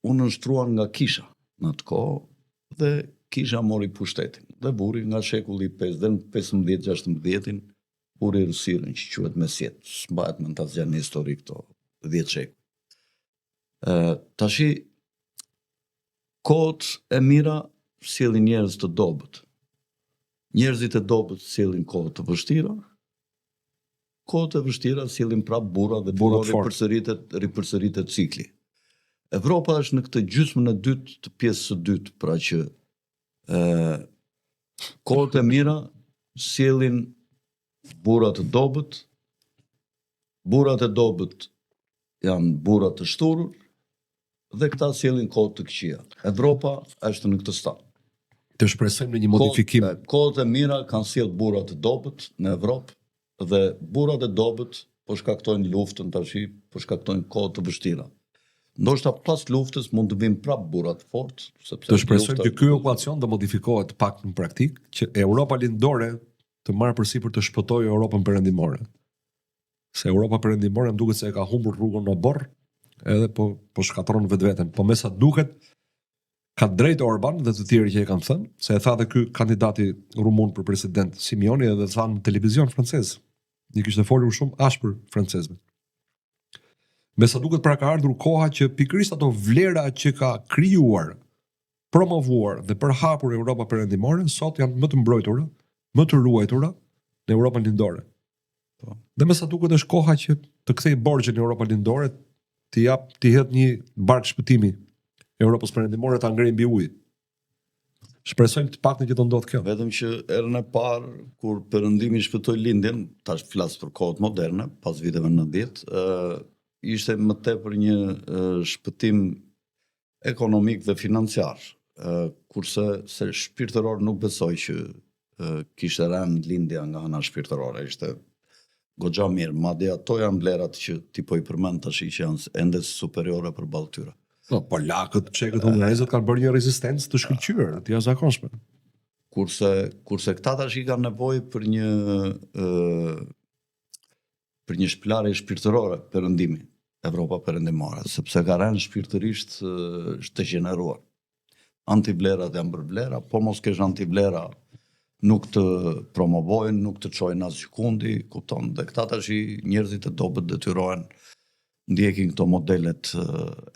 u nënshtruan nga kisha në atë kohë dhe kisha mori pushtetin dhe vuri nga shekulli i 5 deri në 15-16 vuri errësirën që quhet mesjetë, s'mbahet mend asgjë në histori këto 10 shekuj. Ë tashi kohët e mira sjellin njerëz të dobët. Njerëzit e dobët sjellin kohë të vështira, Kohët e vështira sjellin prapë burra dhe Burra fillon të fortë. ripërsëritet ripërsëritet cikli. Evropa është në këtë gjysmën e dytë të pjesës së dytë, pra që ë kohët e mira sjellin burra të dobët, burrat e dobët janë burra të shturur dhe këta sjellin kohë të këqija. Evropa është në këtë stan. Të shpresojmë në një modifikim. Kohët, kohët e mira kanë sjellë burra të dobët në Evropë dhe burrat e dobët po shkaktojnë luftën tashi, po shkaktojnë kohë të vështira. Ndoshta pas luftës mund të vinë prapë burra të fortë, sepse Të shpresojmë lufta që ky ekuacion do modifikohet pak në praktikë, që Europa lindore të marrë përsipër të shpëtojë Europën perëndimore. Se Europa perëndimore më duket se e ka humbur rrugën në oborr, edhe po po shkatërron vetveten. Po me sa duket ka drejt Orban dhe të tjerë që e kanë thënë, se e tha dhe ky kandidati rumun për president Simioni edhe tha në televizion francez. I kishte folur shumë ashpër francezëve. Me sa duket pra ka ardhur koha që pikërisht ato vlera që ka krijuar, promovuar dhe përhapur Europa Perëndimore sot janë më të mbrojtura, më të ruajtura në Europën Lindore. Po. Dhe me sa duket është koha që të kthej borxhin Europa Lindore, t'i jap t'i hedh një bark shpëtimi Europës Perëndimore ta ngrejë mbi ujë. Shpresojmë të paktën që do ndodh kjo. Vetëm që herën e parë kur Perëndimi shpëtoi lindjen, tash flas për kohët moderne, pas viteve 90, ë ishte më tepër një ë, shpëtim ekonomik dhe financiar. Ë kurse se shpirtëror nuk besoj që ë, kishte rënë lindja nga ana shpirtërore, ishte goxha mirë, madje ato janë vlerat që ti po i përmend tash që janë ende superiore përballë tyre. Po, polakët, çekët, hungarezët kanë bërë një rezistencë të shkëlqyer, të jashtëzakonshme. Kurse kurse këta tash i kanë nevojë për një ë për një shpëlarje shpirtërore perëndimi, Evropa perëndimore, sepse ka rënë shpirtërisht ë, është degeneruar. Antivlerat janë bërë vlera, po mos kesh antivlera nuk të promovojnë, nuk të çojnë asgjëkundi, kupton? Dhe këta tash njerëzit e dobët detyrohen ndjekin këto modelet ë,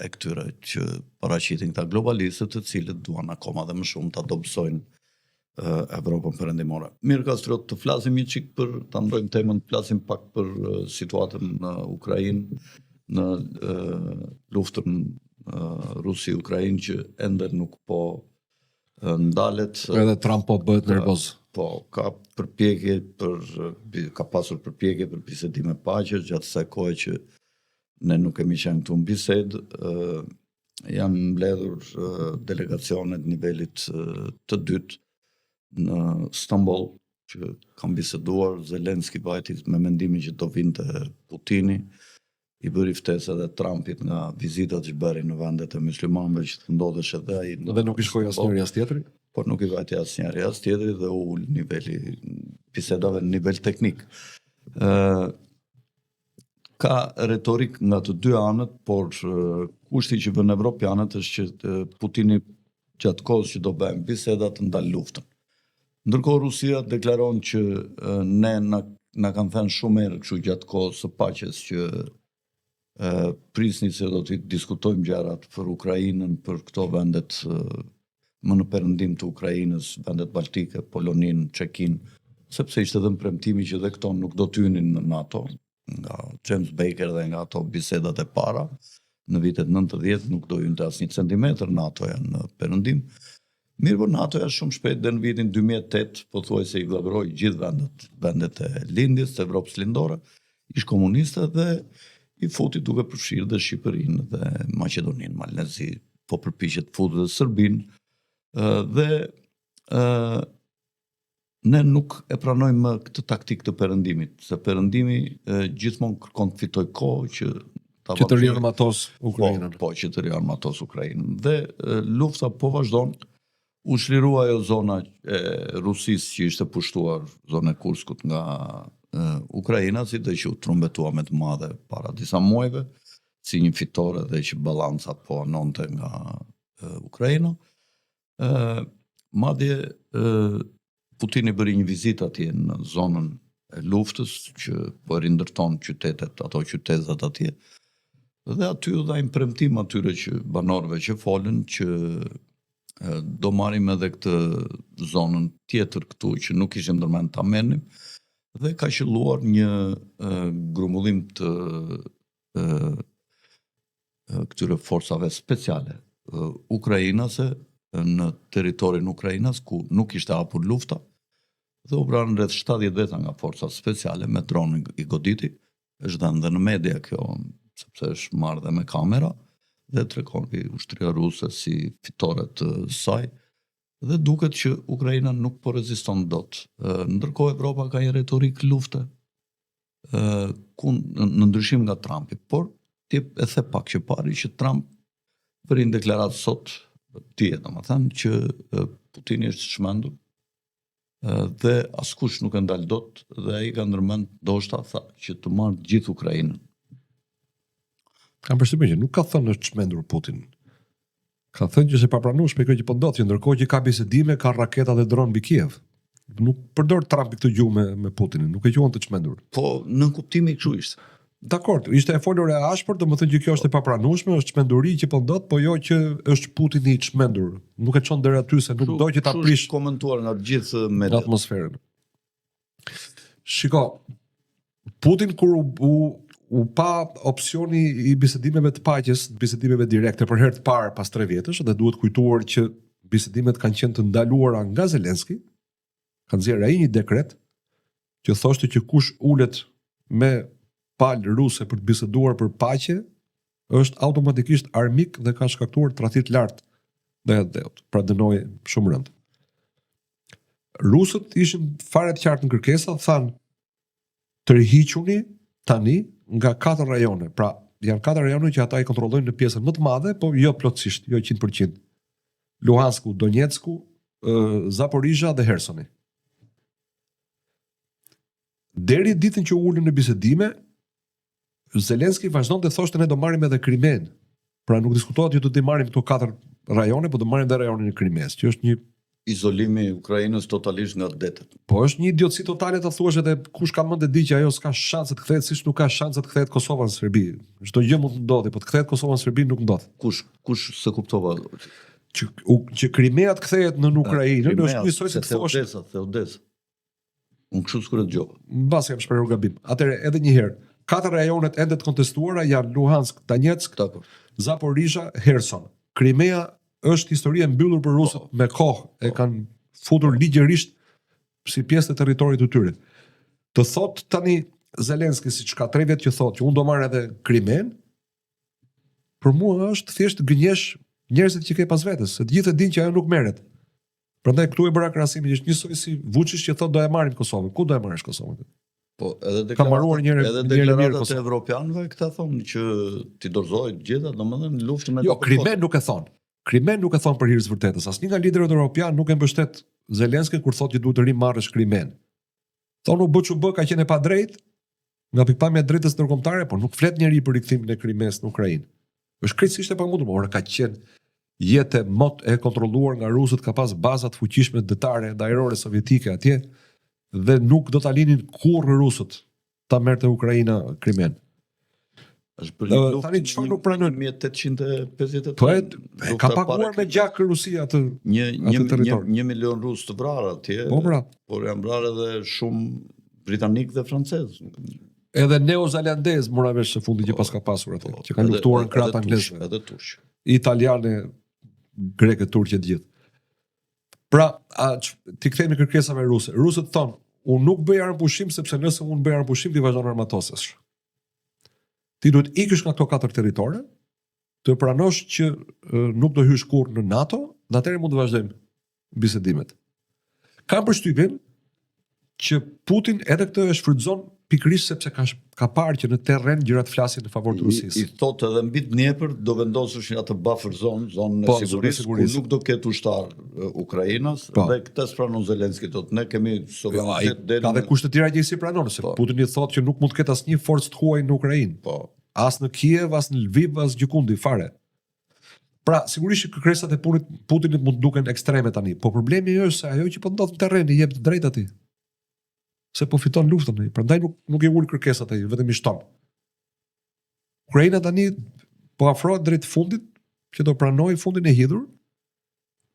e këtyre që paraqitin këta globalistët, të cilët duan akoma dhe më shumë ta dobësojnë ë, Evropën Perëndimore. Mirë Kastriot, të flasim një çik për ta ndrojmë temën, të flasim pak për ë, situatën në Ukrainë, në ë, luftën ë, Rusi-Ukrainë që ende nuk po ë, ndalet. Edhe Trump po bëhet nervoz. Po, ka përpjekje për ka pasur përpjekje për bisedime paqe gjatë kësaj kohe që ne nuk kemi qenë këtu në bisedë, ë janë mbledhur ë, delegacionet nivelit ë, të dytë në Stamboll që kanë biseduar, Zelenski vajti me mendimin që do vinte Putini, i bëri ftesë edhe Trumpit nga vizitat që bëri në vendet e muslimanëve që të ndodhesh edhe ai në Dhe nuk i shkoi asnjëri as tjetri. por nuk i vajti asnjëri as tjetri dhe u ul niveli bisedave në nivel teknik. Ë ka retorik nga të dy anët, por ë, kushti që vën evropianët është që ë, Putini gjatë kohës që do bëjnë biseda të ndal luftën. Ndërkohë Rusia deklaron që ë, ne na na kanë thënë shumë herë kështu gjatë kohës së paqes që ë prisni se do t'i diskutojmë gjërat për Ukrainën, për këto vendet ë, më në perëndim të Ukrainës, vendet baltike, Poloninë, Çekinë, sepse ishte dhënë premtimi që dhe këto nuk do të hynin në NATO nga James Baker dhe nga ato bisedat e para në vitet 90 nuk do hynte asnjë centimetër NATO-ja në perëndim. Mirë po NATO-ja shumë shpejt dhe në vitin 2008 pothuajse i gllabëroi gjithë vendet, vendet e lindjes, të Evropës Lindore, ish komuniste dhe i futi duke përfshirë dhe Shqipërinë dhe Maqedoninë, Malin e Zi. po përpiqet të futë dhe Serbinë dhe ë ne nuk e pranojmë më këtë taktikë të perëndimit, se perëndimi gjithmonë kërkon të fitojë kohë që ta që të riarmatos po, Ukrainën. Po, po, që të riarmatos Ukrainën. Dhe lufta po vazhdon, u çlirua ajo zona e Rusisë që ishte pushtuar, zona e Kurskut nga e, ukrainasit dhe që u trumbetua me të madhe para disa muajve, si një fitore dhe që balanca po anonte nga e, Ukraina. Ë madje ë Putini bëri një vizitë atje në zonën e luftës që po rindërton qytetet, ato qytezat atje. Dhe aty u dha një premtim atyre që banorëve që folën që do marrim edhe këtë zonën tjetër këtu që nuk ishim ndërmend ta merrnim dhe ka qëlluar një grumbullim të këtyre forcave speciale ukrainase në territorin ukrainas ku nuk ishte hapur lufta dhe u vranë rreth 70 veta nga forcat speciale me dron i goditi. Është dhënë dhe në media kjo, sepse është marrë dhe me kamera dhe tregon ushtria ruse si fitore të saj dhe duket që Ukraina nuk po reziston dot. Ndërkohë Evropa ka një retorikë lufte ku në ndryshim nga Trumpi, por ti e the pak që pari që Trump bëri një deklaratë sot, ti e domethënë, që Putini është çmendur dhe askush nuk e ndal dot dhe ai ka ndërmend ndoshta tha që të marrë gjithë Ukrainën. Kam përshtypjen që nuk ka thënë është çmendur Putin. Ka thënë që është e papranueshme kjo që po ndodh, që ndërkohë që ka bisedime, ka raketa dhe dron mbi Kiev. Nuk përdor Trumpi këtë gjuhë me me Putinin, nuk e quan të çmendur. Po, nënkuptimi kështu ishte. Dakord, ishte e folur e ashpër, domethënë që kjo është e papranueshme, është çmenduri që po ndodh, po jo që është Putini i çmendur. Nuk e çon deri aty se nuk do që ta prish komentuar nga të gjithë mediat. Atmosferën. Shiko, Putin kur u, u, u pa opsioni i bisedimeve të paqes, bisedimeve direkte për herë të parë pas 3 vjetësh dhe duhet kujtuar që bisedimet kanë qenë të ndaluara nga Zelenski, ka nxjerrë ai një dekret që thoshte që kush ulet me palë ruse për të biseduar për paqe është automatikisht armik dhe ka shkaktuar tradhti të lartë ndaj atdheut, pra dënoi shumë rëndë. Rusët ishin fare të qartë në kërkesa, thanë tërhiquni tani nga katër rajone. Pra, janë katër rajone që ata i kontrollojnë në pjesën më të madhe, po jo plotësisht, jo 100%. Luhansku, Donetsku, Zaporizhia dhe Hersoni. Deri ditën që u ulën në bisedime, Zelenski vazhdon të thoshte ne do marrim edhe Krimenë. Pra nuk diskutohet që do të marrim këto katër rajone, po do marrim dhe rajonin e Krimesë, që është një izolimi i Ukrainës totalisht nga detet. Po është një idiotësi totale ta thuash edhe kush ka mend e di që ajo s'ka shanse të kthehet siç nuk ka shanse të kthehet Kosova në Serbi. Çdo gjë mund të ndodhi, po të kthehet Kosova në Serbi nuk ndodh. Kush kush s'e kuptova që u, që Krimea të kthehet në Ukrainë, është njësoj si të thuash Odesa, the Odesa. Unë kështu sikur e dëgjova. Mbase jam shprehur gabim. Atëherë edhe një herë, katër rajonet ende të kontestuara janë Luhansk, Donetsk, Zaporizhia, Herson. Krimea është histori e mbyllur për rusët po. me kohë, e po. kanë futur ligjërisht si pjesë të territorit të tyre. Të thotë tani Zelenski siç ka 3 vjet që thotë që unë do marr edhe Krimenë, për mua është thjesht të gënjesh njerëzit që ke pas vetes, se të gjithë e dinë që ajo nuk merret. Prandaj këtu e bëra krahasimin, është njësoj si Vučić që thotë do e marrim Kosovën. Ku do e marrësh Kosovën? Po, edhe ka mbaruar një herë edhe deklaratat e evropianëve këta thonë që t'i dorëzojë të gjitha, domethënë luftë me Jo, Krimenë nuk e thonë. Krimenë nuk e thonë për hir të vërtetës. Asnjë nga liderët evropianë nuk e mbështet Zelenskin kur thotë që duhet të rimarrësh Krimenë. Thonë u bë ç'u bë, ka qenë e padrejtë nga pikëpamja e drejtës ndërkombëtare, por nuk flet njeri për rikthimin e Krimesë në Ukrainë. Është krejtësisht e pamundur, por ka qenë jetë e mot e kontrolluar nga rusët, ka pas baza të fuqishme detare dhe ajrore sovjetike atje dhe nuk do ta linin kurrë rusët ta merrte Ukraina Krimenë. Është për një luftë. Tani çfarë nuk pranojnë? 1853. Po e, e ka paguar me gjak Rusia atë një një një, një milion rusë të vrarë atje. Po pra. Por janë vrarë edhe shumë britanikë dhe francezë. Edhe neozelandezë mora vesh së fundi që po, paska pasur atë, po, që kanë luftuar në krah të anglezëve. Edhe turq. Italianë, grekë, turq e të gjithë. Pra, a, t'i kthehemi kërkesave ruse. Rusët thonë, unë nuk bëj armëpushim sepse nëse unë bëj armëpushim ti vazhdon armatosesh. Ti duhet ikësh nga këto katër territore. Të pranosh që nuk do hysh kurrë në NATO, dhe atëherë mund të vazhdojmë bisedimet. Kam përshtypjen që Putin edhe këtë e shfrytëzon pikërisht sepse ka ka parë që në terren gjërat flasin në favor të Rusisë. I, i thotë edhe mbi Dnjepër do vendosësh atë buffer zone, zonën e po, sigurisë, ku nuk do ketë ushtar ukrainas po. dhe këtë s'pranon Zelenski thotë ne kemi jo, sovranitet deri. Ka dhe kushte të tjera që s'i pranon, se po. Putin i thotë që nuk mund të ketë asnjë forcë të huaj në Ukrainë. Po. As në Kiev, as në Lviv, as gjëkundi fare. Pra, sigurisht që kërkesat e Putinit, Putinit mund të duken ekstreme tani, po problemi është se ajo që po ndodh në terren i jep të drejtë atij. Se po fiton luftën ai, prandaj nuk nuk i ul kërkesat ai, vetëm i shton. Ukraina tani po afrohet drejt fundit që do pranojë fundin e hidhur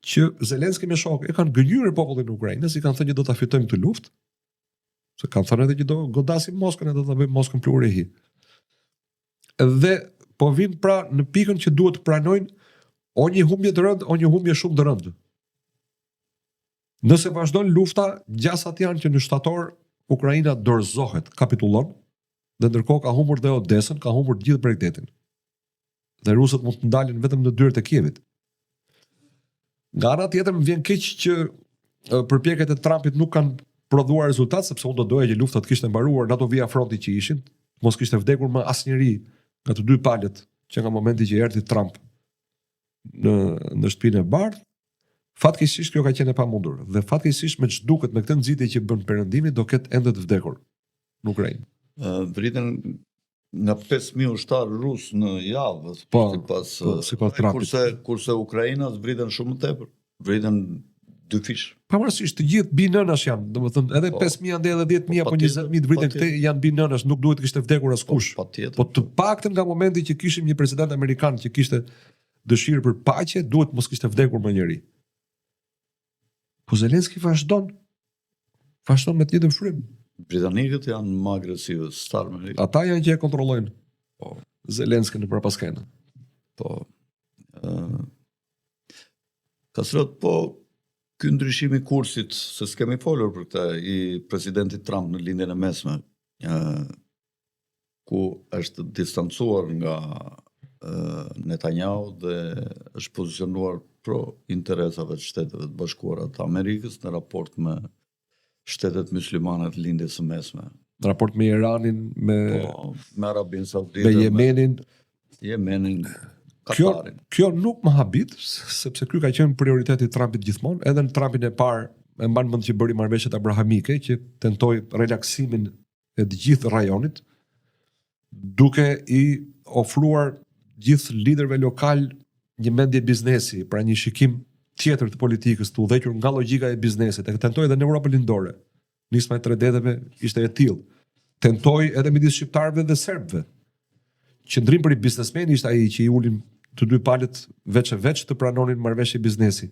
që Zelenski me shokë e kanë gënjyer popullin e Ukrainës, i kanë thënë që do ta fitojmë këtë luftë. Se kanë thënë edhe që do godasim Moskën e do ta bëjmë Moskën pluhur e hi. Dhe po vijnë pra në pikën që duhet të pranojnë o një humbje të rëndë, o një humbje shumë të rëndë. Nëse vazhdon lufta, gjasat janë që në shtator Ukraina dorëzohet, kapitullon, dhe ndërkohë ka humbur dhe Odesën, ka humbur të gjithë bregdetin. Dhe rusët mund të ndalen vetëm në dyert e Kievit. Nga ana tjetër më vjen keq që përpjekjet e Trumpit nuk kanë prodhuar rezultat sepse unë do doja që lufta të kishte mbaruar në ato vija fronti që ishin, mos kishte vdekur më asnjeri nga të dy palët që nga momenti që erdhi Trump në në shtëpinë e bardhë. Fatkeqësisht kjo ka qenë e pamundur dhe fatkeqësisht me ç'duket me këtë nxitje që bën Perëndimi do ketë ende të vdekur në Ukrainë. Vriten nga 5000 ushtarë rusë në javë, po, sipas po, sipas Trumpit. Kurse kurse ukrainas vriten shumë më tepër, vriten dyfish. Pavarësisht të gjithë bij nënash janë, domethënë edhe po, 5000 andej edhe 10000 po, apo 20000 të vriten këtej janë bij nënash, nuk duhet të kishte vdekur askush. Po, po të paktën nga momenti që kishim një president amerikan që kishte dëshirë për paqe, duhet mos kishte vdekur më njeri. Po Zelenski vazhdon vazhdon me të njëjtën frymë. Britanikët janë më agresivë, Starmeri. Ata janë që e kontrollojnë. Po. Zelenskin në prapaskenë. Po. Ë uh, Kastriot, po ky ndryshim i kursit, se s'kemi folur për këtë, i presidentit Trump në Lindjen e Mesme, ë ku është distancuar nga Netanyahu dhe është pozicionuar pro interesave të Shteteve të Bashkuara të Amerikës në raport me shtetet muslimane të Lindjes së Mesme. Në raport me Iranin, me po, me Arabinë Saudite, me Jemenin, me Jemenin, Katarin. Kjo, kjo nuk më habit, sepse ky ka qenë prioriteti i Trumpit gjithmonë, edhe në Trumpin e parë e mban mend që bëri marrëveshjet abrahamike që tentoi relaksimin e të gjithë rajonit, duke i ofruar gjithë liderëve lokal një mendje biznesi, pra një shikim tjetër të politikës të udhëhequr nga logjika e biznesit. E tentoi edhe në Europën Lindore. Nisma e tre deteve ishte e tillë. Tentoi edhe midis shqiptarëve dhe serbëve. Qëndrim për i biznesmeni ishte ai që i ulin të dy palët veç e veç të pranonin marrëveshje biznesi.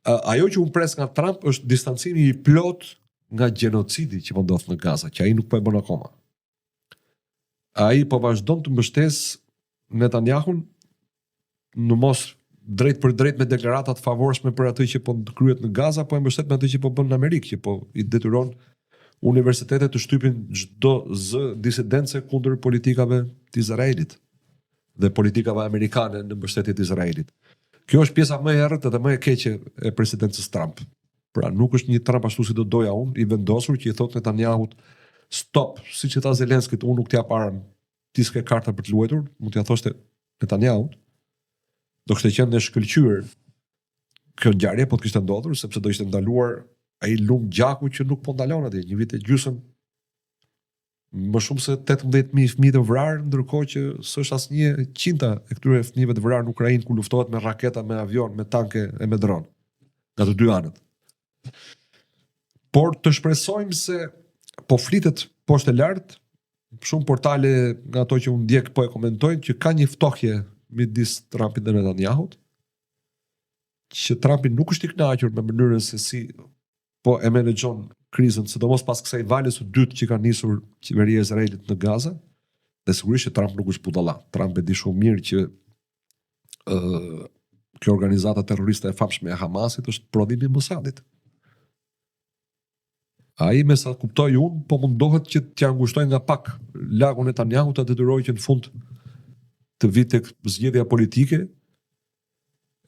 Ajo që unë pres nga Trump është distancimi i plotë nga gjenocidi që po ndodh në Gaza, që ai nuk po e bën akoma. Ai po vazhdon të mbështesë Netanyahun në mos drejtpërdrejt me deklarata të favorshme për atë që po kryhet në Gaza, po e mbështet me atë që po bën në Amerikë, që po i detyron universitetet të shtypin çdo zë disidence kundër politikave të Izraelit. dhe politikave amerikane në mbështetje të Izraelit. Kjo është pjesa më e errët dhe më e keqe e presidencës Trump. Pra nuk është një Trump ashtu si do doja unë, i vendosur që i thotë Netanyahut stop, siç i tha Zelenskit, unë nuk të jap armë, ti s'ke karta për të luajtur, mund t'ia thoshte Netanyahut. Do kishte qenë e shkëlqyer kjo ngjarje po të kishte ndodhur sepse do ishte ndaluar ai lum gjaku që nuk po ndalon atje, një vit e gjysmë më shumë se 18.000 fëmijë të vrarë, ndërkohë që s'është as një e qindta e këtyre fëmijëve të vrarë në Ukrainë ku luftohet me raketa, me avion, me tanke e me dron nga të dy anët. Por të shpresojmë se po flitet poshtë e lart, shumë portale nga ato që unë ndjek po e komentojnë që ka një ftohje midis Trumpit dhe Netanyahut, që Trumpi nuk është i kënaqur me mënyrën se si po e menaxhon krizën, sidomos pas kësaj valës së dytë që ka nisur qeveria e Izraelit në Gaza, dhe sigurisht që Trump nuk është budalla. Trump e di shumë mirë që ë uh, kjo organizata terroriste e famshme e Hamasit është prodhimi i Mossadit. Ai me sa kuptoj unë, po mundohet që t'ia ngushtojë nga pak lakun Netanyahut ta detyrojë që në fund Të vijë tek zgjedhja politike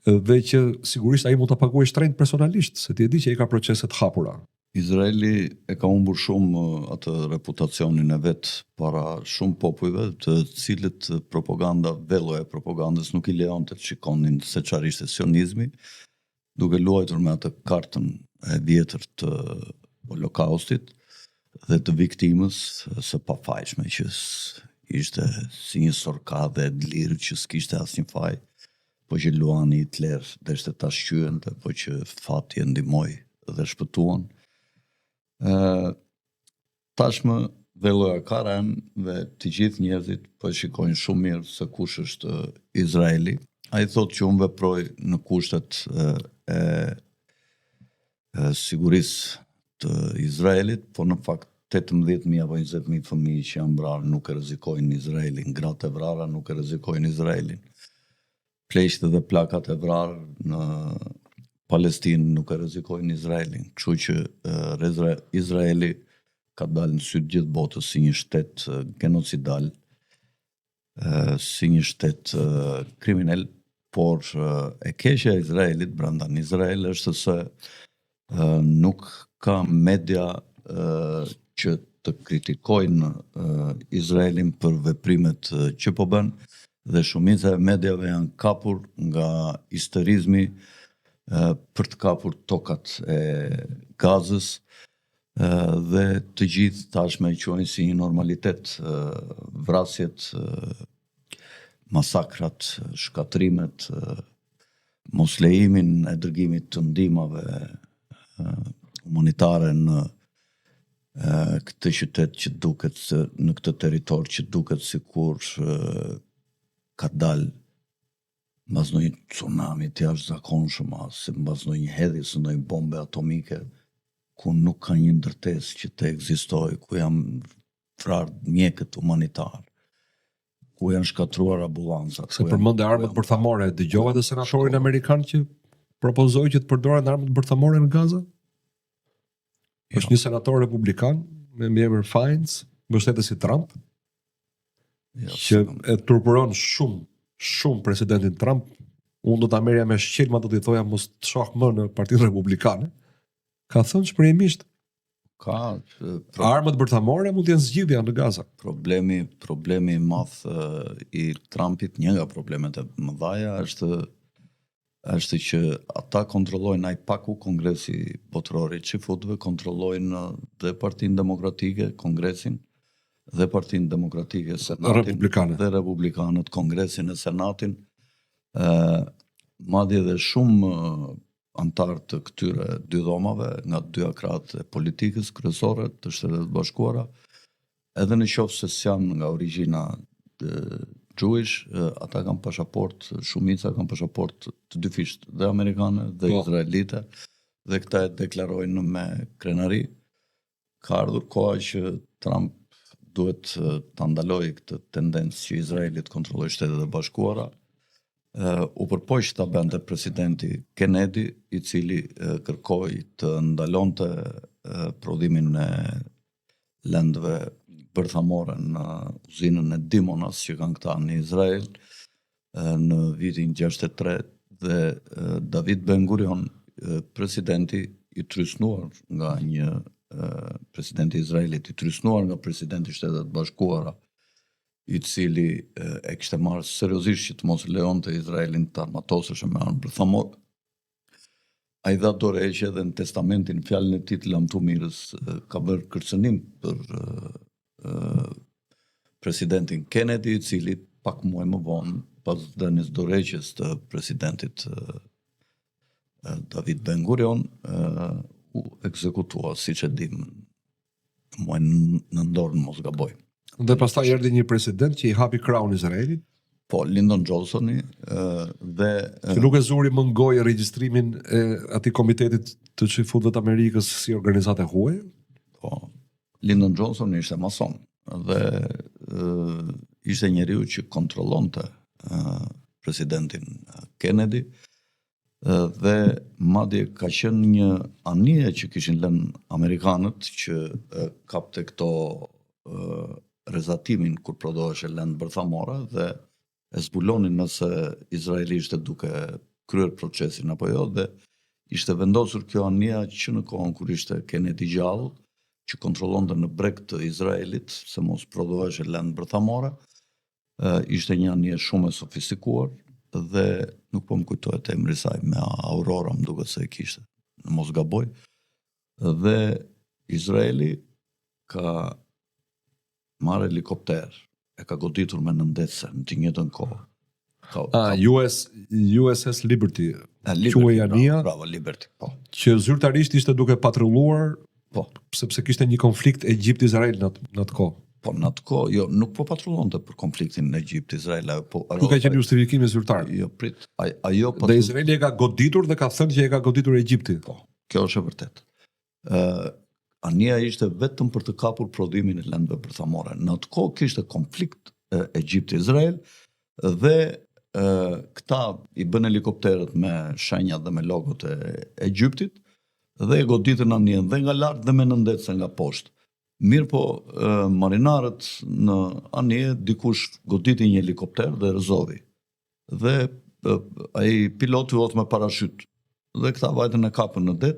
dhe që sigurisht ai mund ta paguajë shtrenjtë personalisht, se ti e di që ai ka procese të hapura. Izraeli e ka humbur shumë atë reputacionin e vet para shumë popujve, të cilët propaganda, velloja e propagandës nuk i lejonte të shikonin se çfarë ishte sionizmi, duke luajtur me atë kartën e vjetër të Holokaustit dhe të viktimës së pafajshme që ishte si një sorkadhe e dlirë që s'kishte asnjë faj, po që luani Hitler deshte ta shqyente, po që fati e ndihmoi dhe shpëtuan. Ë tashmë velloja ka rënë dhe të gjithë njerëzit po e shikojnë shumë mirë se kush është Izraeli. Ai thotë që unë veproj në kushtet e, e sigurisë të Izraelit, po në fakt 18.000 apo 20.000 fëmijë që janë vrarë nuk e rrezikojnë Izraelin, gratë e vrara nuk e rrezikojnë Izraelin. Pleqtë dhe plakat e vrarë në Palestinë nuk e rrezikojnë Izraelin. Kështu që Izraeli ka dalë në sy të gjithë botës si një shtet genocidal, si një shtet kriminal, por e keqja e Izraelit brenda në Izrael është se nuk ka media që të kritikojnë Izraelin për veprimet që po bën dhe shumica e mediave janë kapur nga histerizmi për të kapur tokat e Gazës dhe të gjithë tashmë e quajnë si një normalitet vrasjet, masakrat, shkatërrimet, moslejimin e dërgimit të ndihmave humanitare në këtë qytet që duket në këtë territor që duket sikur ka dalë mbas ndonjë tsunami të jashtëzakonshëm, as mbas ndonjë hedhjes së ndonjë bombe atomike, ku nuk ka një ndërtesë që të ekzistojë, ku janë vrarë mjekët humanitarë, ku janë shkatërruar ambulancat. Se përmende armët bërthamore, dëgjova dhe senatorin amerikan që propozoi që të përdoren armët bërthamore në Gaza? Jo. Është një senator republikan me mbiemër Fines, mbështetës i Trump. Jo, që e turpëron shumë shumë presidentin Trump. Unë do ta merrja me shqelma do t'i thoja mos të shoh më në Partinë Republikane. Ka thënë shprehimisht ka pro... armët bërthamore mund të jenë zgjidhja në Gaza. Problemi problemi i madh i Trumpit, një nga problemet e mëdha është është që ata kontrollojnë AIPAC-u, Kongresi Botëror i Çifutëve, kontrollojnë dhe Partinë Demokratike, Kongresin, dhe Partinë Demokratike, Senatin, Republikane. dhe Republikanët, Kongresin e Senatin, ë madje dhe shumë anëtarë të këtyre dy dhomave nga të dyja krahët e politikës kryesore të Shteteve të Bashkuara, edhe në qoftë se s'janë nga origjina Jewish, ata kanë pasaportë, shumica kanë pasaportë të dyfishtë, dhe amerikane dhe po. izraelite, dhe këta e deklarojnë me krenari. Ka ardhur koha që Trump duhet ta ndalojë këtë tendencë që Izraeli të kontrollojë Shtetet e Bashkuara. U përpoq ta bënte presidenti Kennedy, i cili kërkoi të ndalonte prodhimin e lëndëve bërthamore në uzinën e Dimonas që kanë këta në Izrael në vitin 63 dhe David Ben Gurion, presidenti i trysnuar nga një presidenti i Izraelit i trysnuar nga presidenti i Shteteve të Bashkuara, i cili e kishte marrë seriozisht që të mos lejonte Izraelin të armatoseshe me armë bërthamore. Ai dha dorëheqje dhe në testamentin fjalën e tij të lamtumirës ka bërë kërcënim për presidentin Kennedy, i cili pak muaj më vonë, pas dhënies dorëheqjes të presidentit David Ben Gurion, u ekzekutua, siç e dimë, në muajin nëntor në mos gaboj. Dhe pastaj erdhi një president që i hapi krahun Izraelit. Po, Lyndon Johnsoni dhe që nuk e zuri më në gojë regjistrimin e atij komitetit të çifutëve të Amerikës si organizatë e huaj. Po, Lyndon Johnson ishte mason dhe ishte njeriu që kontrollonte presidentin Kennedy dhe madje ka qenë një anije që kishin lënë amerikanët që kapte këto rrezatimin kur prodhoheshe lëndë bërthamore dhe e zbulonin nëse Izraeli ishte duke kryer procesin apo jo dhe ishte vendosur kjo anija që në kohën kur ishte Kennedy gjallë, që kontrollonte në breg të Izraelit se mos prodhoheshe lëndë bërthamore, ishte një anije shumë e sofistikuar dhe nuk po më kujtohet emri i saj me Aurora më duket se e kishte, në mos gaboj. Dhe Izraeli ka marrë helikopter, e ka goditur me nëndetëse në të njëjtën kohë. Ka, ah, ka... US, USS Liberty, A, Liberty quhej anija, bravo, Liberty, po. Që zyrtarisht ishte duke patrulluar, po, sepse kishte një konflikt Egjipt-Izrael në atë në atë kohë. Po në atë kohë, jo, nuk po patrullonte për konfliktin në Egjipt-Izrael, ajo po Ky ka qenë justifikimi zyrtar. Jo, prit, aj, ajo patrull... Dhe Izraeli e ka goditur dhe ka thënë që e ka goditur Egjipti. Po, kjo është e vërtetë. Ë anija ishte vetëm për të kapur prodhimin e lëndëve bërthamore. Në atë kohë kishte konflikt Egjipt-Izrael dhe e, këta i bënë helikopterët me shenjat dhe me logot e Egjiptit dhe e goditën anijen dhe nga lart dhe me nëndetëse nga poshtë. Mirëpo, marinarët në anije dikush goditi një helikopter dhe rrëzoi. Dhe ai piloti u hodh me parashyt. Dhe këta vajtën e kapën në det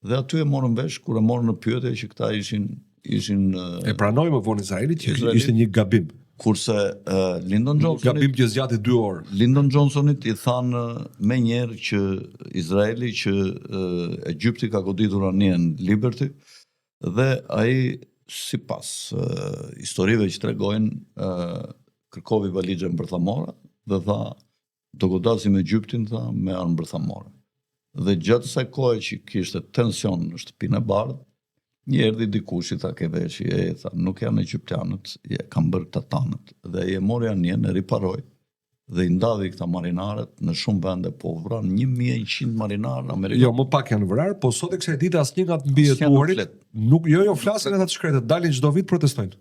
dhe aty e morën vesh kur e morën në pyetje që këta ishin ishin e pranoi më vonë Izraeli që Izraeli, ishte një gabim. Kurse uh, Lyndon Johnson gabim që zgjati 2 orë. Lyndon Johnsonit i thanë menjëherë që Izraeli që uh, Egjipti ka goditur anijen Liberty dhe ai sipas uh, historive që tregojnë uh, kërkovi valixhen bërthamore dhe tha do godasim Egjiptin tha me armë bërthamore. Dhe gjatë asaj kohe që kishte tension në shtëpinë e bardhë, një erdhi dikush i tha ke veshi, e tha nuk janë egjiptianët, e kanë bërë këta tanët. Dhe ai e mori anijen, e riparoi dhe i ndavi këta marinarët në shumë vende, po u vranë 1100 marinarë amerikanë. Jo, më pak janë vrarë, po sot e kësaj dite asnjë nga të mbijetuarit nuk jo jo flasin ata të shkretët, dalin çdo vit protestojnë.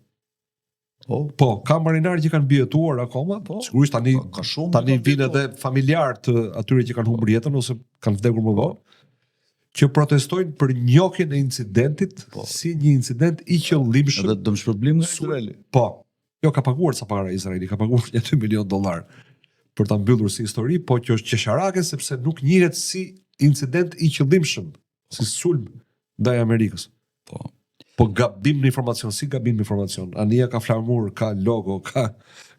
Po, po, ka marinarë që kanë mbijetuar akoma, po. Sigurisht tani ka, ka shumë tani vijnë edhe familjarë të atyre që kanë humbur jetën ose kanë vdekur më vonë që protestojnë për njohjen e incidentit po. si një incident i qëllimshëm. Edhe dëmshpërblim nga Izraeli. Po. Jo ka paguar ca para Izraeli, ka paguar një 2 milion dollar për ta mbyllur si histori, po që është qesharake sepse nuk njihet si incident i qëllimshëm si sulm ndaj Amerikës. Po. Po gabim në informacion, si gabim në informacion? Anija ka flamur, ka logo, ka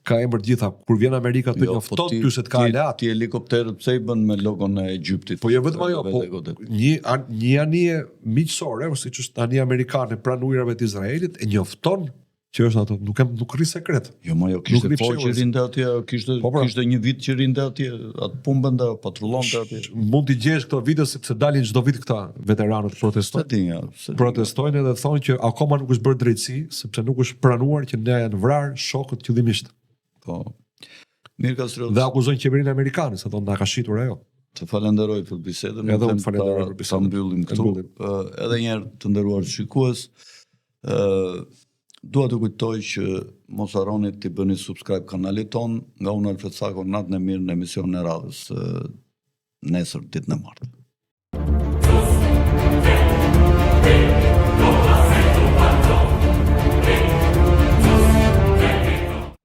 ka emër të gjitha. Kur vjen Amerika të jo, po njofton ty se të ka aleat. Ti helikopterët pse i bën me logon e Egjiptit? Po jo vetëm ajo, po një an, një anije miqësore, ose siç është anija amerikane pranë ujërave të Izraelit, e njofton që është ato, nuk e nuk rri sekret. Jo, ma jo kishte po që rrinte atje, kishte po, pra. kishte një vit që rrinte atje, atë punë bënte, patrullonte atje. Mund t'i gjesh këto video sepse dalin çdo vit këta veteranët protestojnë. Ja, protestojnë edhe thonë që akoma nuk është bërë drejtësi, sepse nuk është pranuar që na janë vrarë shokët qëllimisht. Po. Mirë Kastriot. Dhe akuzojnë qeverinë amerikane se thonë na ka shitur ajo. Të falenderoj për bisedën. Edhe unë të falenderoj për bisedën. Ta mbyllim këtu. Edhe një herë të nderuar shikues, ë dua të kujtoj që mos harroni t'i bëni subscribe kanalit tonë, nga unë Alfred Sako, natën e mirë në emisionin e radhës nesër ditën e martë.